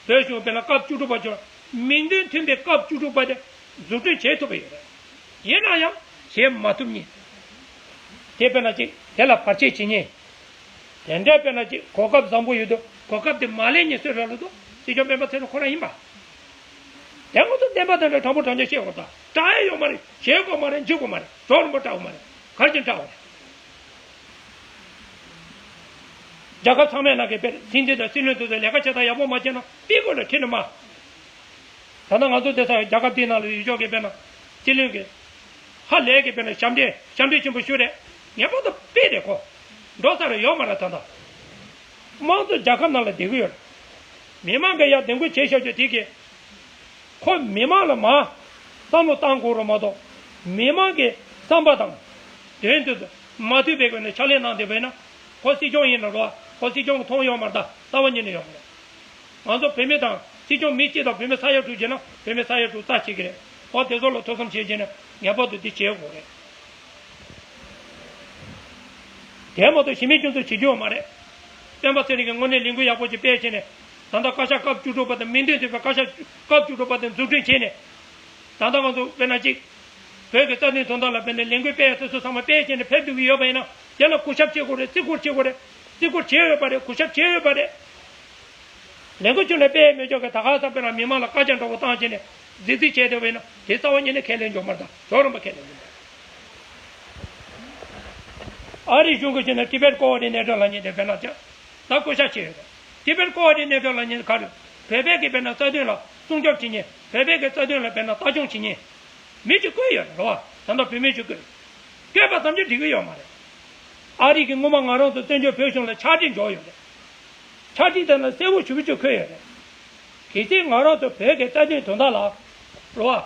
བོད་གཞུང་དཔེར་ན་སྐབས་བཅུ་དྲུག་པ་ཚོ་མིང་དོན་མཐུན་པའི་སྐབས་བཅུ་དྲུག་པ་དེ་འཛུགས་སྐྲུན་བྱེད་ཐུབ་པ་ཡོད་རེད། ཡིན་ན་ཡང་བྱེད་མ་ཐུབ་མཁན། དེ་དཔེར་ན་ཅིག་དེ་ལ་བར་ཆད་བྱེད་མཁན། དེ་འདྲ་དཔེར་ན་ཅིག་གོ་སྐབས་བཟང་པོ་ཡོད་དུས་གོ་སྐབས་དེ་མ་ལེན་མཁན་སུ་རེད་ལབ་དུས་སྲིད་སྐྱོང་སྤེན་པ་ཚེ་རིང་ཁོ་རང་ཡིན་པ། དེ་ང་ཚོ་བདེན་པ་དང་འདྲ་དྲང་པོ་དྲང་བཞག་བཤད་དགོས་ད། དྲག་ཡ་ཡོད་མ་རེད། བྱེད་དགོས་མ་རེད། འཇུག་དགོས་མ་རེད། གྲོགས་རིན་པོ་དྲག་དགོས་མ་རེད། གར་གྱིས་དྲག་དགོས་རེད། རྒྱལ་ཁབ་ཚང་མའི་ནང་གི་དཔེར་སྲིད་འཛིན་དང་སྲིད་བློན་དེ་ཚོ་ལས་ཀ་བྱེད་སྟངས་ཡག་པོ་མ་བྱས་ན་པི་ཀོ་ལ་ཁྲིད་ནི་མ། ད་ལྟ་ང་ཚོ་འདི་ས་རྒྱལ་ཁབ་འདིའི་ནང་ལ་ཡོད་ཆོག་གི་དཔེར་ན་སྲིད་བློན་གྱི་ཧ་ལས་ཀྱི་དཔེར་ན་ཞབས་འདྲེན་ཞབས་འདྲེན་ཆེན་པོ་ཞུ་རེད། ངེས་པར་དུ་དཔེ་རེད་ཁོ། འགྲོ་ས་རེ་ཡོད་མ་རེད་ད་ལྟ། དམངས་གཙོ་རྒྱལ་ཁབ་ནང་ལ་བསྡད་ཀྱི་ཡོད་རེད། མི་མང་གིས་ཡར་འདེམས་བསྐོ་བྱས་བཞག་རྒྱུ་དེ་གིས། ཁོ་མི་མང་ལ་མ་བསམ་བློ་བཏང་དགོས་རེད་མ་གཏོགས། མི་མང་གི་བསམ་པ་དང་། དོན་དུ་མ་མཐུན་པའི་སྒོ་ནས་ཕྱག་ལས་གནང་བསྡད་པ་ཡིན་ན། ཁོ་སྲིད་སྐྱོང་ཡིན་ན་རོ། ཁོ་སྲིད་སྐྱོང་གི་མཐོང་ཡོད་མ་རེད་ད། རྩ་བ་ཉིད་ནས་ཡོད་མ་རེད། ང་ཚོ་བོད་མི་དང་སྲིད་སྐྱོང་མི་གཅིག་དང་བོད་མི་ས་ཡ་དྲུག་བྱས་ན་བོད་མི་ས་ཡ་དྲུག་རྩ་ཆེ་གི་རེད། ཁོ་དེ་ཚོ་ལ་ཐུགས་བསམ་བཞེས་བྱས་ན་ངེས་པར་དུ་འདི་བྱེད་དགོས་རེད། དེ་མ་གཏོགས་གཞི་མེད་སྐྱོན་འཛུགས་བྱེད་རྒྱུ་ཡོད་མ་རེད། སྤེན་པ་ཚེ་རིང་གིས་དངོས་གནས་ལས་འགུལ་ཡག་པོ་ཅིག་སྤེལ་བྱས་ནས། ད་ལྟ་བཀའ་ཤག་སྐབས་བཅུ་དྲུག་པ་དང་མིང་དོན་མཐུན་པའི་བཀའ་ཤག་སྐབས་བཅུ་དྲུག་པ་དེ་འཛུགས་སྐྲུན་བྱས་ནས། ད་ལྟ་ང་ཚོ་དཔེར་ན་གཅིག་བོད་ཀྱི་རྩ་དོན་དོན་དག་ལ་དཔེར་ན་ལས་འགུལ་སྤེལ་ཡ་དེ་ཚོ་ཚང་མ་སྤེལ་བྱས་ནས་ཕེབས་འདུག་གི་ཡོད་པ་ཡིན་ན། དེ་ལ་གུས་ཞབས་བྱེད་དགོས་རེད། བརྩི་བཀུར་བྱེད་དགོས་རེད། བརྩི་བཀུར་བྱས་ཡོད་པ་རེད། གུས་ཞབས་བྱས་ཡོད་པ་རེད། ལས་འགུལ་ཁྱོན་ནས་སྤེལ་མི་ཆོག་གི་ད་ག་ས་དཔེར་ན་མི་མང་ལ་བཀའ་རྒྱ་འདྲ་བོ་བཏང་བྱས་ནས་རྫིག་རྫིག་བྱས་བསྡད་པ་ཡིན་ན་དེ་རྩ་བ་ཉིད་ནས་ཁས་ལེན་འཇོག་མ་རེད་ད། ཇོ་རིན་པོ་ཁས་ལེན་འཇོག་མ་རེད། ཨ་རིའི་གཞུང་གི་ཆེད་ནས་ཊི་བེཊ་ཀོ་ཨོ་ཌི་ནེ་ཊར་ལབ་མཁན་དེ་དཔེར་ན་ཅང་ད་བསྐོ་བཞག་བྱས་ཡོད་རེད། ཊི་བེཊ་ཀོ་ཨོ་ཌི་ནེ་ཊར་ལབ་མཁན་ག་རེ། བོད་པའི་གི་དཔེར་ན་རྩ་དོན་ལ་སྲུང་སྐྱོབ་བྱེད་མཁན། བོད་པའི་གི་རྩ་དོན་ལ་དཔེར་ན་ལྟ་སྐྱོང་བྱེད་མཁན། མི་གཅིག་བསྐོས་ཡོད་རེད་བ། ད་ལྟ་བོད་མི་གཅིག་བསྐོས། བསྐོས་པ་ཙམ་གྱིས་འགྲིག་གི་ཡོད་མ་རེད། ཨ་རི་གིས་སྔོན་མ་ང་རང་ཚོ་བཙན་བྱོལ་བོད་གཞུང་ལ་ཕྱག་བྲིས་འབྱོར་ཡོད་རེད། ཕྱག་བྲིས་དེ་ལ་གསལ་པོ་ཞེ་པོ་ཅིག་འཁོད་ཡོད་རེད། གལ་སྲིད་ང་རང་ཚོ་བོད་ཀྱི་རྩ་དོན་དོན་དག་ལ། རེད་བ།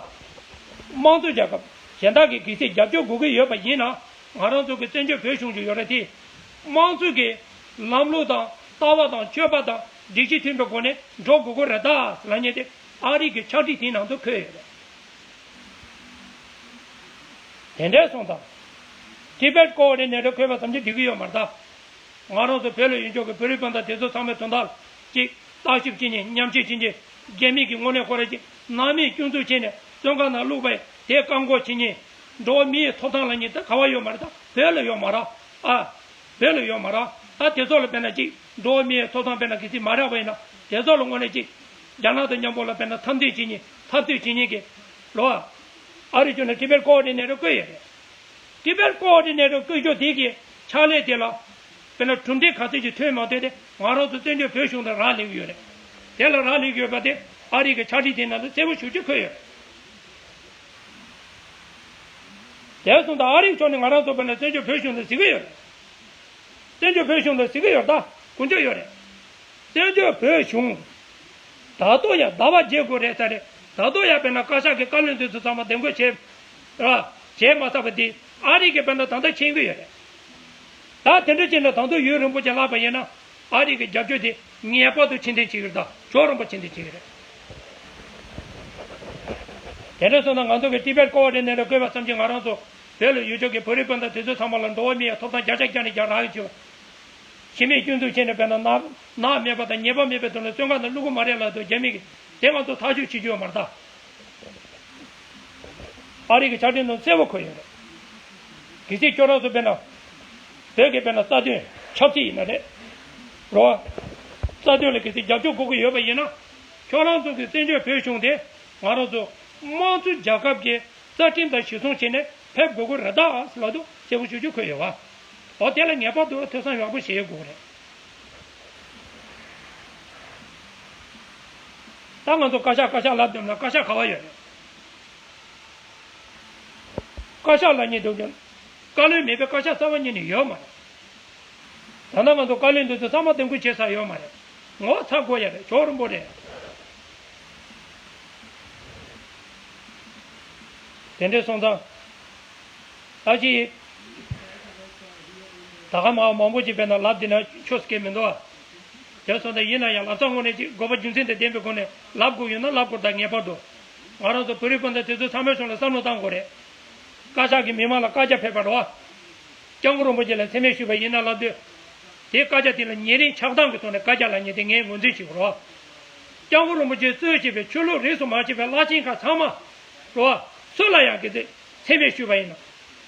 དམངས་གཙོ་རྒྱལ་ཁབ་གཞན་དག་གིས་གལ་སྲིད་རྒྱབ་སྐྱོར་དགོས་ཀྱི་ཡོད་པ་ཡིན་ན། ང་རང་ཚོ་གི་བཙན་བྱོལ་བོད་གཞུང་ཅིག་ཡོད་རེད་དེ། དམངས་གཙོ་གི་ལམ་ལུགས་དང་ ལྟ་བ་དང་སྤྱོད་པ་དང་སྒྲིག་གཞི་མཐུན་པའི་སྒོ་ནས་འགྲོ་དགོས་ཀྱི་རེད་ད་ལབ་མཁན་དེ་ཨ་རི་གི་ཕྱག་བྲིས་དེའི་ནང་དུ་འཁོད་ཡོད་རེད། དེ་འདྲའི་སོང་ཙང་། Tibet Coordinator འཁོད་པ་ཙམ་གྱིས་འགྲིག་གི་ཡོད་མ་རེད་ད། ང་རང་ཚོ་བོད་ལ་ཡོད་ཆོག་གི་བོད་རིགས་སྤུན་ཟླ་དེ་ཚོ་ཚང་མའི་དོན་དག་ཅིག་བརྟག་ཞིབ་བྱེད་མཁན་མཉམ་ཞིབ་བྱེད་མཁན་རྒྱ་མི་གི་དངོས་གནས་ཁོ་རང་ཅིག་ནང་མིས་སྐྱོན་འཛུགས་བྱས་ནས་བཙོན་ཁང་ནང་བླུགས་པའི་དེ་བཀག་འགོག་བྱེད་མཁན་འགྲོ་བ་མིའི་ཐོབ་ཐང་ལབ་མཁན་ད་ག་བ་ཡོད་མ་རེད་ད། བོད་ལ་ཡོད་མ་རེད་ཨ། བོད་ལ་ཡོད་མ་རེད་ད། དེ་ཚོ་ལ་དཔེར་ན་ཅིག་འགྲོ་བ་མིའི་ཐོབ་ཐང་དཔེར་ན་གལ་སྲིད་མ་རག་པ་ཡིན་ན་དེ་ཚོ་ལ་དངོས་གནས་ཅིག་རྒྱ་ནག་དང་མཉམ་པོ་ལ་དཔེར་ན་འཐབ་འཛིང་བྱེད་མཁན་འཐབ་རྩོད་བྱེད་མཁན་གྱི་ལོ། ཨ་རི་ཕྱོགས་ནས་Tibet Coordinator བསྐོས་ཡོད་རེད། Tibet Coordinator བསྐོས་རྒྱུ་དེ་གི་ཕྱག་ལས་དེ་ལ་དཔེར་ན་གྲུབ་འབྲས་ག་ཚོད་ཅིག་ཐོན་མ་ཐོན་དེ་ང་རང་ཚོ་བཙན་བྱོལ་བོད་གཞུང་དང་རག་ལས་ཀྱི་ཡོད་རེད། དེ་ལ་རག་ལས་ཀྱི་ཡོད་པ་དེ་ཨ་རི་གི་ཕྱག་བྲིས་དེ་ནང་དུ་གསལ་པོ་ཞེ་པོ་ཅིག་འཁོད་ཡོད་རེད། དེ་སོང་ཙང་ཨ་རི་ཕྱོགས་ནས་ང་རང་ཚོ་དཔེར་ན་བཙན་བྱོལ་བོད་གཞུང་དང་གཟིགས་ཀྱི་ཡོད་རེད། བཙན་བྱོལ་བོད་གཞུང་དང་གཟིགས་ཀྱི་ཡོད་རེད་ད། དཀོན་མཆོག་ཡོད་རེད། བཙན་བྱོལ་བོད་གཞུང་ད་དུང་ཡང་ཟླ་བ་བརྒྱད་དགོས་རེད་ཟེར་རེད། ད་དུང་ཡང་དཔེར་ན་བཀའ་ཤག་གི་བཀའ་བློན་དེ་ཚོ་ཚང་མ་གདམ་འགོག་བྱས་ར་བྱས་མ་ཚར་བ་དེ་ཨ་རི་གི་དཔེར་ན་ད་ལྟ་མཁྱེན་གྱི་ཡོད་རེད། ད་དེ་འདྲ་བྱས་ན་ད་དུང་ཡུན་རིང་པོ་ཅིག་ལྷག་པ་ཡིན་ན་ཨ་རི་གི་རྒྱབ་སྐྱོར་དེ་ངེས་པར་དུ་ཕྱིར་འཐེན་བྱེད་ཀྱི་རེད་ད། ཞོར་རིང་པོ་ཕྱིར་འཐེན་བྱེད་ཀྱི་རེད། དེ་འདྲ་སོང་ན་ང་ཚོ་གི་Tibet Coordinator བསྐོས་པ་ཙམ་གྱིས་ང་རང་ཚོ་བོད་ལ་ཡོད་ཆོག་གི་བོད་རིགས་སྤུན་ཟླ་དེ་ཚོ་ཚང་མ་ལ་འགྲོ་བ་མིའི་ཐོབ་ཐང་བརྒྱ་ཆ་བརྒྱ་ནས་བརྒྱ་རག་གི་ཆོག་སྤྱི་མིས་སྐྱོན་འཛུགས་བྱས་ནས་དཔེར་ན་ནག་ནག་མེད་པ་དང་ཉེས་པ་མེད་པའི་ཐོག་ནས་བཙོན་ཁང་ནང་བླུག་གི་མ་རེད་ལབ་དུས་རྒྱ་མི་གིས་དེ་ང་ཚོ་ཐག་གཅོད་བྱེད་རྒྱུ་ཡོད་མ་རེད་ད། ཨ་རི་གི་ཕྱག་བྲིས་ནང་གསལ་པོ་འཁོད་ཡོད་རེད། གལ་སྲིད་ཁྱོད་རང་ཚོ་དཔེར་ན་བོད་ཀྱི་དཔེར་ན་རྩ་དོན་ཆབ་སྲིད་ཡིན་ན་རེད། རོ། རྩ་དོན་ལ་གལ་སྲིད་རྒྱབ་སྐྱོར་དགོས་ཀྱི་ཡོད་པ་ཡིན་ན། ཁྱོད་རང་ཚོ་གི་བཙན་བྱོལ་བོད་གཞུང་དེ་ང་རང་ཚོ་དམངས་གཙོ་རྒྱལ་ཁབ་ཀྱི་རྩ་ཁྲིམས་དང་གཞི་བཟུང་བྱས་ནས་ཕེབས་དགོས་ཀྱི་རེད་ད་ལབ་དུས་གསལ་པོ་ཞེ་པོ་ཅིག་འཁོད་ཡོད་པ། འོ་དེ་ལ་ངེས་པར་དུ་ཐོས་བསམ་ཡག་པོ་བྱེད་དགོས་རེད། ད་ང་ཚོ་བཀའ་ཤག་བཀའ་ཤག་ལབ་བསྡད་ན་བཀའ་ཤག་ག་བ་ཡོད་རེད། བཀའ་ཤག་ལབ་མཁན་དེ་ཚོ་བཀའ་བློན་མེད་པའི་བཀའ་ཤག་རྩ་བ་ཉིད་ནས་ཡོད་མ་རེད། ད་ལྟ་ང་ཚོ་བཀའ་བློན་དེ་ཚོ་གཙང་མ་གདམ་འགོག་བྱེད་ས་ཡོད་མ་རེད། ངོ་ཚ་དགོས་ཡ་རེད། ཞོར་རིང་པོ་རེད། དེ་འདྲས་སོང་ཙང་། ད་ཅི། ད་ག་མ་མང་པོ་ཅིག་བས་ན་ལབ་བསྡད་ན་ཆོག་ས་གི་མི་འདུག་ཨ། དེ་སོང་ཙང་ཡིན་ན་ཡང་ལབ་ས་དངོས་གནས་ཅིག་དགོས་པ་རྒྱུ་མཚན་དང་ལྡན་པའི་སྒོ་ནས་ལབ་དགོས་ཡོད་ན་ལབ་དགོས་ད་ངེས་པར་དུ། ང་རང་ཚོ་བོད་རིགས་སྤུན་ཟླ་དེ་ཚོ་ཚང་མའི་ཕྱོགས་ལ་བསམ་བློ་བཏང་དགོས་རེད། བཀའ་ཤག་གིས་མི་མང་ལ་བཀའ་རྒྱ་ཕེབས་པ་རེད་བ། སྐྱབས་མགོན་རིན་པོ་ཆེ་ལ་མཚན་སྨད་ཞུས་པ་ཡིན་ན་ལབ་དུས། དེའི་བཀའ་རྒྱ་དེ་ལ་ཉེ་རིང་ཆགས་སྡང་གི་ཐོག་ནས་བཀའ་རྒྱ་ལབ་མཁན་དེ་ངས་ངོས་འཛིན་བྱེད་དགོས་རེད་བ། སྐྱབས་མགོན་རིན་པོ་ཆེ་གཙོས་བྱས་པའི་ཆོས་ལུགས་རིས་སུ་མ་ཆད་པའི་བླ་ཆེན་ཁག་ཚང་མ་རེད་བ། སུ་ལ་ཡང་གི་ཚེ་མཚན་སྨད་ཞུས་པ་ཡིན་ན་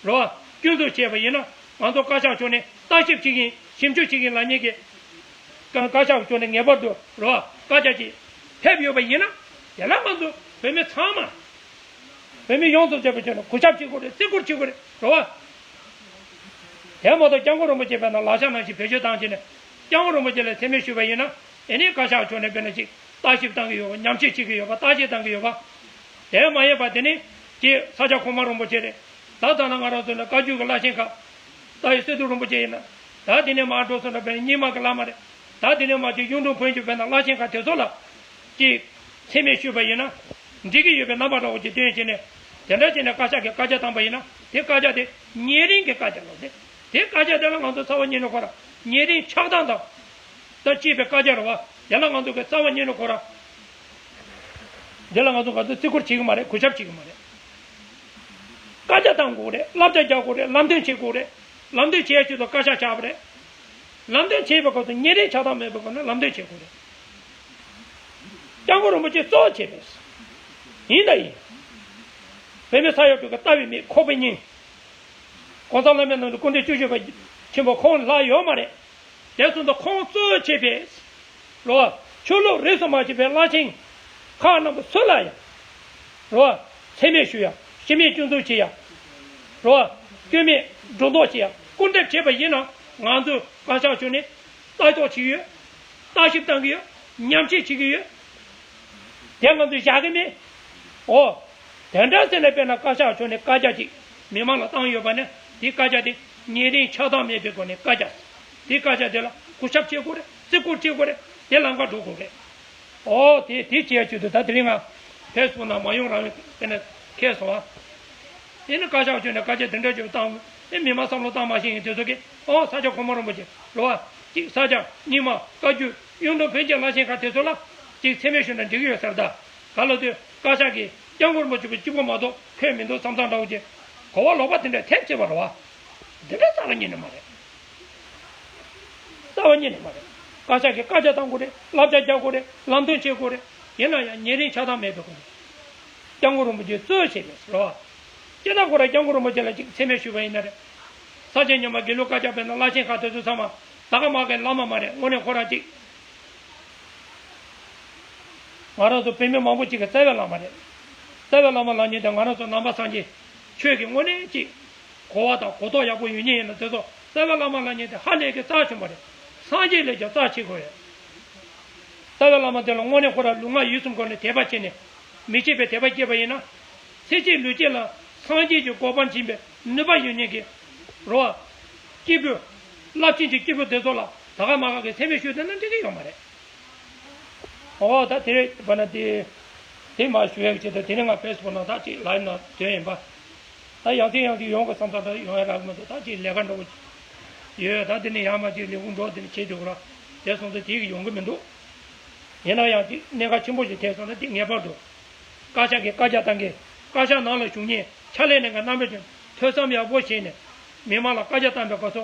རེད་བ། སྐྱོན་འཛུགས་བྱས་པ་ཡིན་ན་ང་ཚོ་བཀའ་ཤག་ཕྱོགས་ནས་བརྟག་ཞིབ་བྱེད་མཁན་ཞིབ་འཇུག་བྱེད་མཁན་ལབ་མཁན་གྱི་བཀའ་བཀའ་ཤག་ཕྱོགས་ནས་ངེས་པར་དུ་རེད་བ། བཀའ་རྒྱ་ཅིག་ཕེབས་ཡོད་པ་ཡིན་ན་དེ་ལ་ང་ཚོ་བོད་མི་ཚང་མ། བོད་མི་ཡོངས་སུ་རྫོགས་པའི་ཆ་ནས་གུས་ཞབས་བྱེད་དགོས་རེད། བརྩི་བཀུར་བྱེད་དགོས་རེད། རེད་བ། དེ་མ་གཏོགས་སྐྱབས་མགོན་རིན་པོ་ཆེ་བས་ན་ལག་ཆ་ནང་བཞིན་བེད་སྤྱོད་བཏང་བྱས་ནས་སྐྱབས་མགོན་རིན་པོ་ཆེ་ལ་མཚན་སྨད་ཞུས་པ་ཡིན་ན་ཨེ་ནི་བཀའ་ཤག་ཕྱོགས་ནས་དཔེར་ན་ཅིག་བརྟག་ཞིབ་བཏང་གི་ཡོད་པ། ཉམས་ཞིབ་བྱེད་ཀྱི་ཡོད་པ། བརྟག་དཔྱད་བཏང་གི་ཡོད་པ། དེ་མ་ཡིན་པ་དེ་ནི་ཅིག་ས་སྐྱ་གོང་མ་རིན་པོ་ཆེ་རེད། ད་ད་ནང་ང་རང་ཚོ་ནི་བཀའ་བརྒྱུད་ཀྱི་བླ་ཆེན་ཁག་ད་ཡི་སི་ཏུ་རིན་པོ་ཆེ་ཡིན་ན། ད་དེ་ནས་མར་འགྲོ་སོང་ན་དཔེར་ན་རྙིང་མ་གི་བླ་མ་རེད། ད་དེ་ནས་མར་ཅིག་གཡུང་དྲུང་བོན་གྱི་བས་ན་བླ་ཆེན་ཁག་དེ་ཚོ་ལ་ཅིག་མཚན་སྨད་ཞུས་པ་ཡིན་ན། འགྲིག་གི་ཡོད་པའི་རྣམ་པ་འདྲ་བོ་ཅིག་སྟོན་བྱས་ནས་དེ་འདྲ་བྱས་ནས་བཀའ་ཤག་གིས་བཀའ་རྒྱ་བཏང་པ་ཡིན་ན་དེ་བཀའ་རྒྱ་དེ་ཉེ་རིང་གི་བཀའ་རྒྱ་ལ་ཟེར། དེ་བཀའ་རྒྱ་དེ་ལ་ང་ཚོ་རྩ་བ་ཉིད་ནས་ཁོ་ར་ཉེ་རིང་ཆགས་སྡང་དང་དང་བཅས་པའི་བཀའ་རྒྱ་རེད་བ། དེ་ལ་ང་ཚོ་གི་རྩ་བ་ཉིད་ནས་ཁོ་ར་དེ་ལ་ང་ཚོ་ག་ཚོད་བརྩི་བཀུར་བྱེད་གི་མ་རེད། གུས་ཞབས་བྱེད་གི་མ་རེད། བཀའ་རྒྱ་བཏང་དགོས་རེད། བསླབ་བྱ་རྒྱག་དགོས་རེད། ལམ་སྟོན་བྱེད་དགོས་རེད། ལམ་སྟོན་བྱེད་ཆེད་དུ་བཀའ་ཤག་བཞག་པ་རེད། ལམ་སྟོན་བྱེད་པའི་སྐབས་སུ་ཉེ་རིང་ཆགས་སྡང་མེད་པའི་སྒོ་ནས་ལམ་སྟོན་བྱེད་དགོས་རེད། སྐྱབས་མགོན་རིན་པོ་ཆེ་གཙོ་བོ་བྱས་པས། ཡིན་ད་ཡིན། བོད་མི་ས་ཡ་དྲུག་གི་ལྟ་བའི་མིག་ཁོག་པའི་སྙིང་། ༸གོང་ས་བླ་མའི་ནང་དུ་སྐུ་ཕྲེང་བཅུ་བཞི་པ་ཆེན་པོ་ཁོང་ལྷག་ཡོད་མ་རེད། དེ་ཚོ་འདི་ཁོང་གཙོ་བོ་བྱས་པས། རོ། ཆོས་ལུགས་རིས་སུ་མ་ཆད་པའི་བླ་ཆེན་ཁག་རྣམ་པ་སུ་ལ་ཡང་། རོ། མཚན་སྨད་ཞུ་ཡ། སྤྱི་མིས་སྐྱོན་འཛུགས་བྱེད་ཡ། རོ། སྐྱོན་མེད་སྒྲོ་འདོགས་བྱེད་ཡ་སྐུལ་འདེབས་བྱས་པ་ཡིན་ན་ང་ཚོས་བཀའ་ཤག་ཕྱོགས་ནས་ལྟ་རྟོག་བྱེད་ཀྱི་ཡོད། བརྟག་ཞིབ་བཏང་གི་ཡོད། ཉམས་ཞིབ་བྱེད་ཀྱི་ཡོད། དེ་ང་ཚོས་བཞག་གི་མེད། འོ། དེ་འདྲ་ཟེར་ནས་དཔེར་ན་བཀའ་ཤག་ཕྱོགས་ནས་བཀའ་རྒྱ་ཅིག་མི་མང་ལ་བཏང་ཡོད་པ་ནི་དེའི་བཀའ་རྒྱ་དེ་ཉེ་རིང་ཆགས་སྡང་མེད་པའི་སྒོ་ནས་བཀའ་རྒྱ། དེའི་བཀའ་རྒྱ་དེ་ལ་གུས་ཞབས་བྱེད་དགོས་རེད། བརྩི་བཀུར་བྱེད་དགོས་རེད། དེ་ལམ་ཁ་འགྲོ་དགོས་རེད། འོ་དེ་དེ་བྱས་ཆེད་དུ་ད་དེ་རིང་ང་ཕེ་སི་བུག་ནང་མ་ཡོང་རང་དཔེར་ན་ཁེལ་སོང་ཨ། དེ་ནི་བཀའ་ཤག་ཕྱོགས་ནས་བཀའ་རྒྱ་དེ་འདྲ་ཅིག་བཏང་ཨེ་མི་མང་བསམ་བློ་བཏང་མ་ཤེས་མཁན་དེ་ཚོ་གིས་འོ་ས་སྐྱ་གོང་མ་རིན་པོ་ཆེ་རེད་བ། གཅིག་ས་སྐྱ་རྙིང་མ་བཀའ་བརྒྱུད་གཡུང་དྲུང་བོན་གྱི་བླ་ཆེན་ཁག་དེ་ཚོ་ལ་གཅིག་མཚན་སྨད་ཞུས་ན་འགྲིག་གི་ཡོད་ས་རེད་ད། ག་ལ་དུས་བཀའ་ཤག་གིས་སྐྱབས་མགོན་རིན་པོ་ཆེ་པོ་གཅིག་པོ་མ་གཏོགས་འཁོད་མི་འདུག་བསམ་བསམ་འདྲ་བོ་ཅིག་གོ་བ་ལོག་པ་དེ་འདྲ་ཐེབས་ཆེ་བ་རེད་བ། དེ་འདྲ་རྩ་བ་ཉིད་ནས་མ་རེད། རྩ་བ་ཉིད་ནས་མ་རེད། བཀའ་ཤག་གིས་བཀའ་རྒྱ་བཏང་དགོས་རེད། བསླབ་བྱ་རྒྱག་དགོས་རེད། ལམ་སྟོན་བྱེད་དགོས་རེད། ཡིན་ན་ཡང་ཉེ་རིང་ཆགས་སྡང་མེད་པའི་སྒོ་ནས་སྐྱབས་མགོན་རིན་པོ་ཆེ་གཙོས་བྱས་པའི་རེད་བ། སྤྱིར་ན་ཁོ་རང་སྐྱབས་མགོན་རིན་པོ་ཆེ་ལ་ཅིག་མཚན་སྨད་ཞུས་པ་ཡིན་ན་རེད། ས་སྐྱ་རྙིང་མ་དགེ་ལུགས་བཀའ་རྒྱ་དཔེར་ན་བླ་ཆེན་ཁག་དེ་ཚོ་ཚང་མ་ད་ག་མ་གའི་བླ་མ་མ་རེད། དངོས་གནས་ཁོ་རང་ཅིག་ང་རང་ཚོ་བོད་མི་མང་པོ་ཅིག་གི་རྩ་བའི་བླ་མ་རེད། རྩ་བའི་བླ་མ་ལབ་མཁན་དེ་ང་རང་ཚོ་ནང་པ་སངས་རྒྱས་ཆོས་ཀྱི་དངོས་གནས་ཅིག་གོ་བ་དང་གོ་རྟོགས་ཡག་པོ་ཡོད་མཁན་ཡིན་ན་དེ་ཚོ་རྩ་བའི་བླ་མ་ལབ་མཁན་དེ་ཧ་ལས་ཀྱི་རྩ་ཆེན་པོ་རེད། སངས་རྒྱས་ལས་ཀྱང་རྩ་ཆེ་དགོས་རེད། རྩ་བའི་བླ་མ་དེ་ལ་དངོས་གནས་ཁོ་རང་ལུས་ངག་ཡིད་གསུམ་སྒོ་ནས་དད་པ་བྱས་ནས་མི་ཕྱེད་པའི་དད་པ་སྐྱེས་པ་ཡིན་ན། ཚེ་གཅིག་ལུས་གཅིག་ལ་སངས་རྒྱས་ཀྱི་གོ་འཕང་བྱིན་པའི་ནུས་པ་ཡོད་མཁན་གྱི་རོ། སྐྱེས་བུ། རླབས་ཆེན་གྱི་སྐྱེས་བུ་དེ་ཚོ་ལ་ད་ག་མ་ག་གི་མཚན་སྨད་ཞུས་བསྡད་ན་འགྲིག་གི་ཡོད་མ་རེད། ཨོ་ད་དེ་རེད་པ་ན་དེ། དེ་མ་ཞུ་ཡག་ཆེད་དུ་དེ་རིང་ང་ཕེ་སི་བུག་ནང་ད་ཅིག་ལའིབ་ནང་བཏོན་ཡིན་པ། ད་ཡང་ཐེངས་ཡང་ཐེངས་ཡོང་གི་བསམ་བསམ་ད་ཡོང་ཡ་རག་གི་མི་འདུག་ད་ཅིག་ལས་ཀ་འགྲོ་གི་ཡོད། ད་དེ་ནས་ཡང་མ་ཅིག་ལས་ཁུངས་འགྲོ་དེ་ནས་བྱེད་དུས་ར་དེ་སོང་ཙང་དེ་གི་ཡོང་གི་མི་འདུག་ཡིན་ན་ཡང་ཅིག་གནད་འགག་ཆེན་པོ་ཞིག་ཐེབས་སོང་ན་དེ་ངེས་པར་དུ། བཀའ་ཤག་གིས་བཀའ་རྒྱ་བཏང་གི། བཀའ་ཤག་ནང་ལ་བཞུགས་མཁན་ཕྱག་ལས་གནང་མཁན་རྣམ་པས་ཀྱང་ཐོས་བསམ་ཡག་པོ་བྱས་ནས་མི་མང་ལ་བཀའ་རྒྱ་བཏང་པའི་སྐབས་སུ་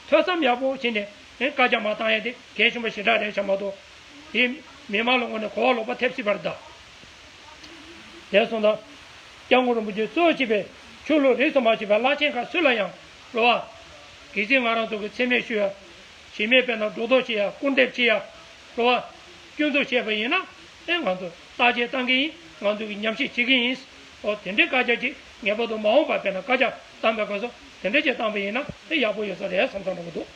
ཐོས་བསམ་ཡག་པོ་བྱས་ནས་བཀའ་རྒྱ་མ་བཏང་ཡ་དེ་གལ་ཆེན་པོ་ཞེ་དྲག་རེད་བྱ་མ་གཏོགས་དེ་མི་མང་ལ་དངོས་གནས་གོ་བ་ལོག་པ་ཐེབས་སྲིད་པ་རེད་ད། དེ་སོང་ཙང་། སྐྱབས་མགོན་རིན་པོ་ཆེ་གཙོས་བྱས་པའི་ཆོས་ལུགས་རིས་སུ་མ་ཆད་པའི་བླ་ཆེན་ཁག་སུ་ལ་ཡང་རོ་བ། གལ་སྲིད་ང་རང་ཚོ་གི་མཚན་སྨད་ཞུ་ཡ། གཞི་མེད་པའི་ནང་སྒྲོ་འདོགས་བྱེད་ཡ། སྐུར་འདེབས་བྱེད་ཡ། རོ་བ། སྐྱོན་འཛུགས་བྱས་པ་ཡིན་ན་ཨེ་ང་ཚོ་བརྟག་དཔྱད་བཏང་གི་ཡིན། ང་ཚོ་གི་ཉམས་ཞིབ་བྱེད་ཀྱི་ཡིན། ཨོ་དེ་འདྲའི་བཀའ་རྒྱ་ཅིག་ངེས་པར་དུ་མ་འོངས་པར་དཔེར་ན་བཀའ་རྒྱ་བཏང་པའི་སྐབས་སུ་དེ་འདྲ་ཅིག་བཏང་པ་ཡིན་ན་ཨེ་ཡག་པོ་ཡོད་ས་རེད་བསམ་བསམ་འདྲ་པོ་འདུག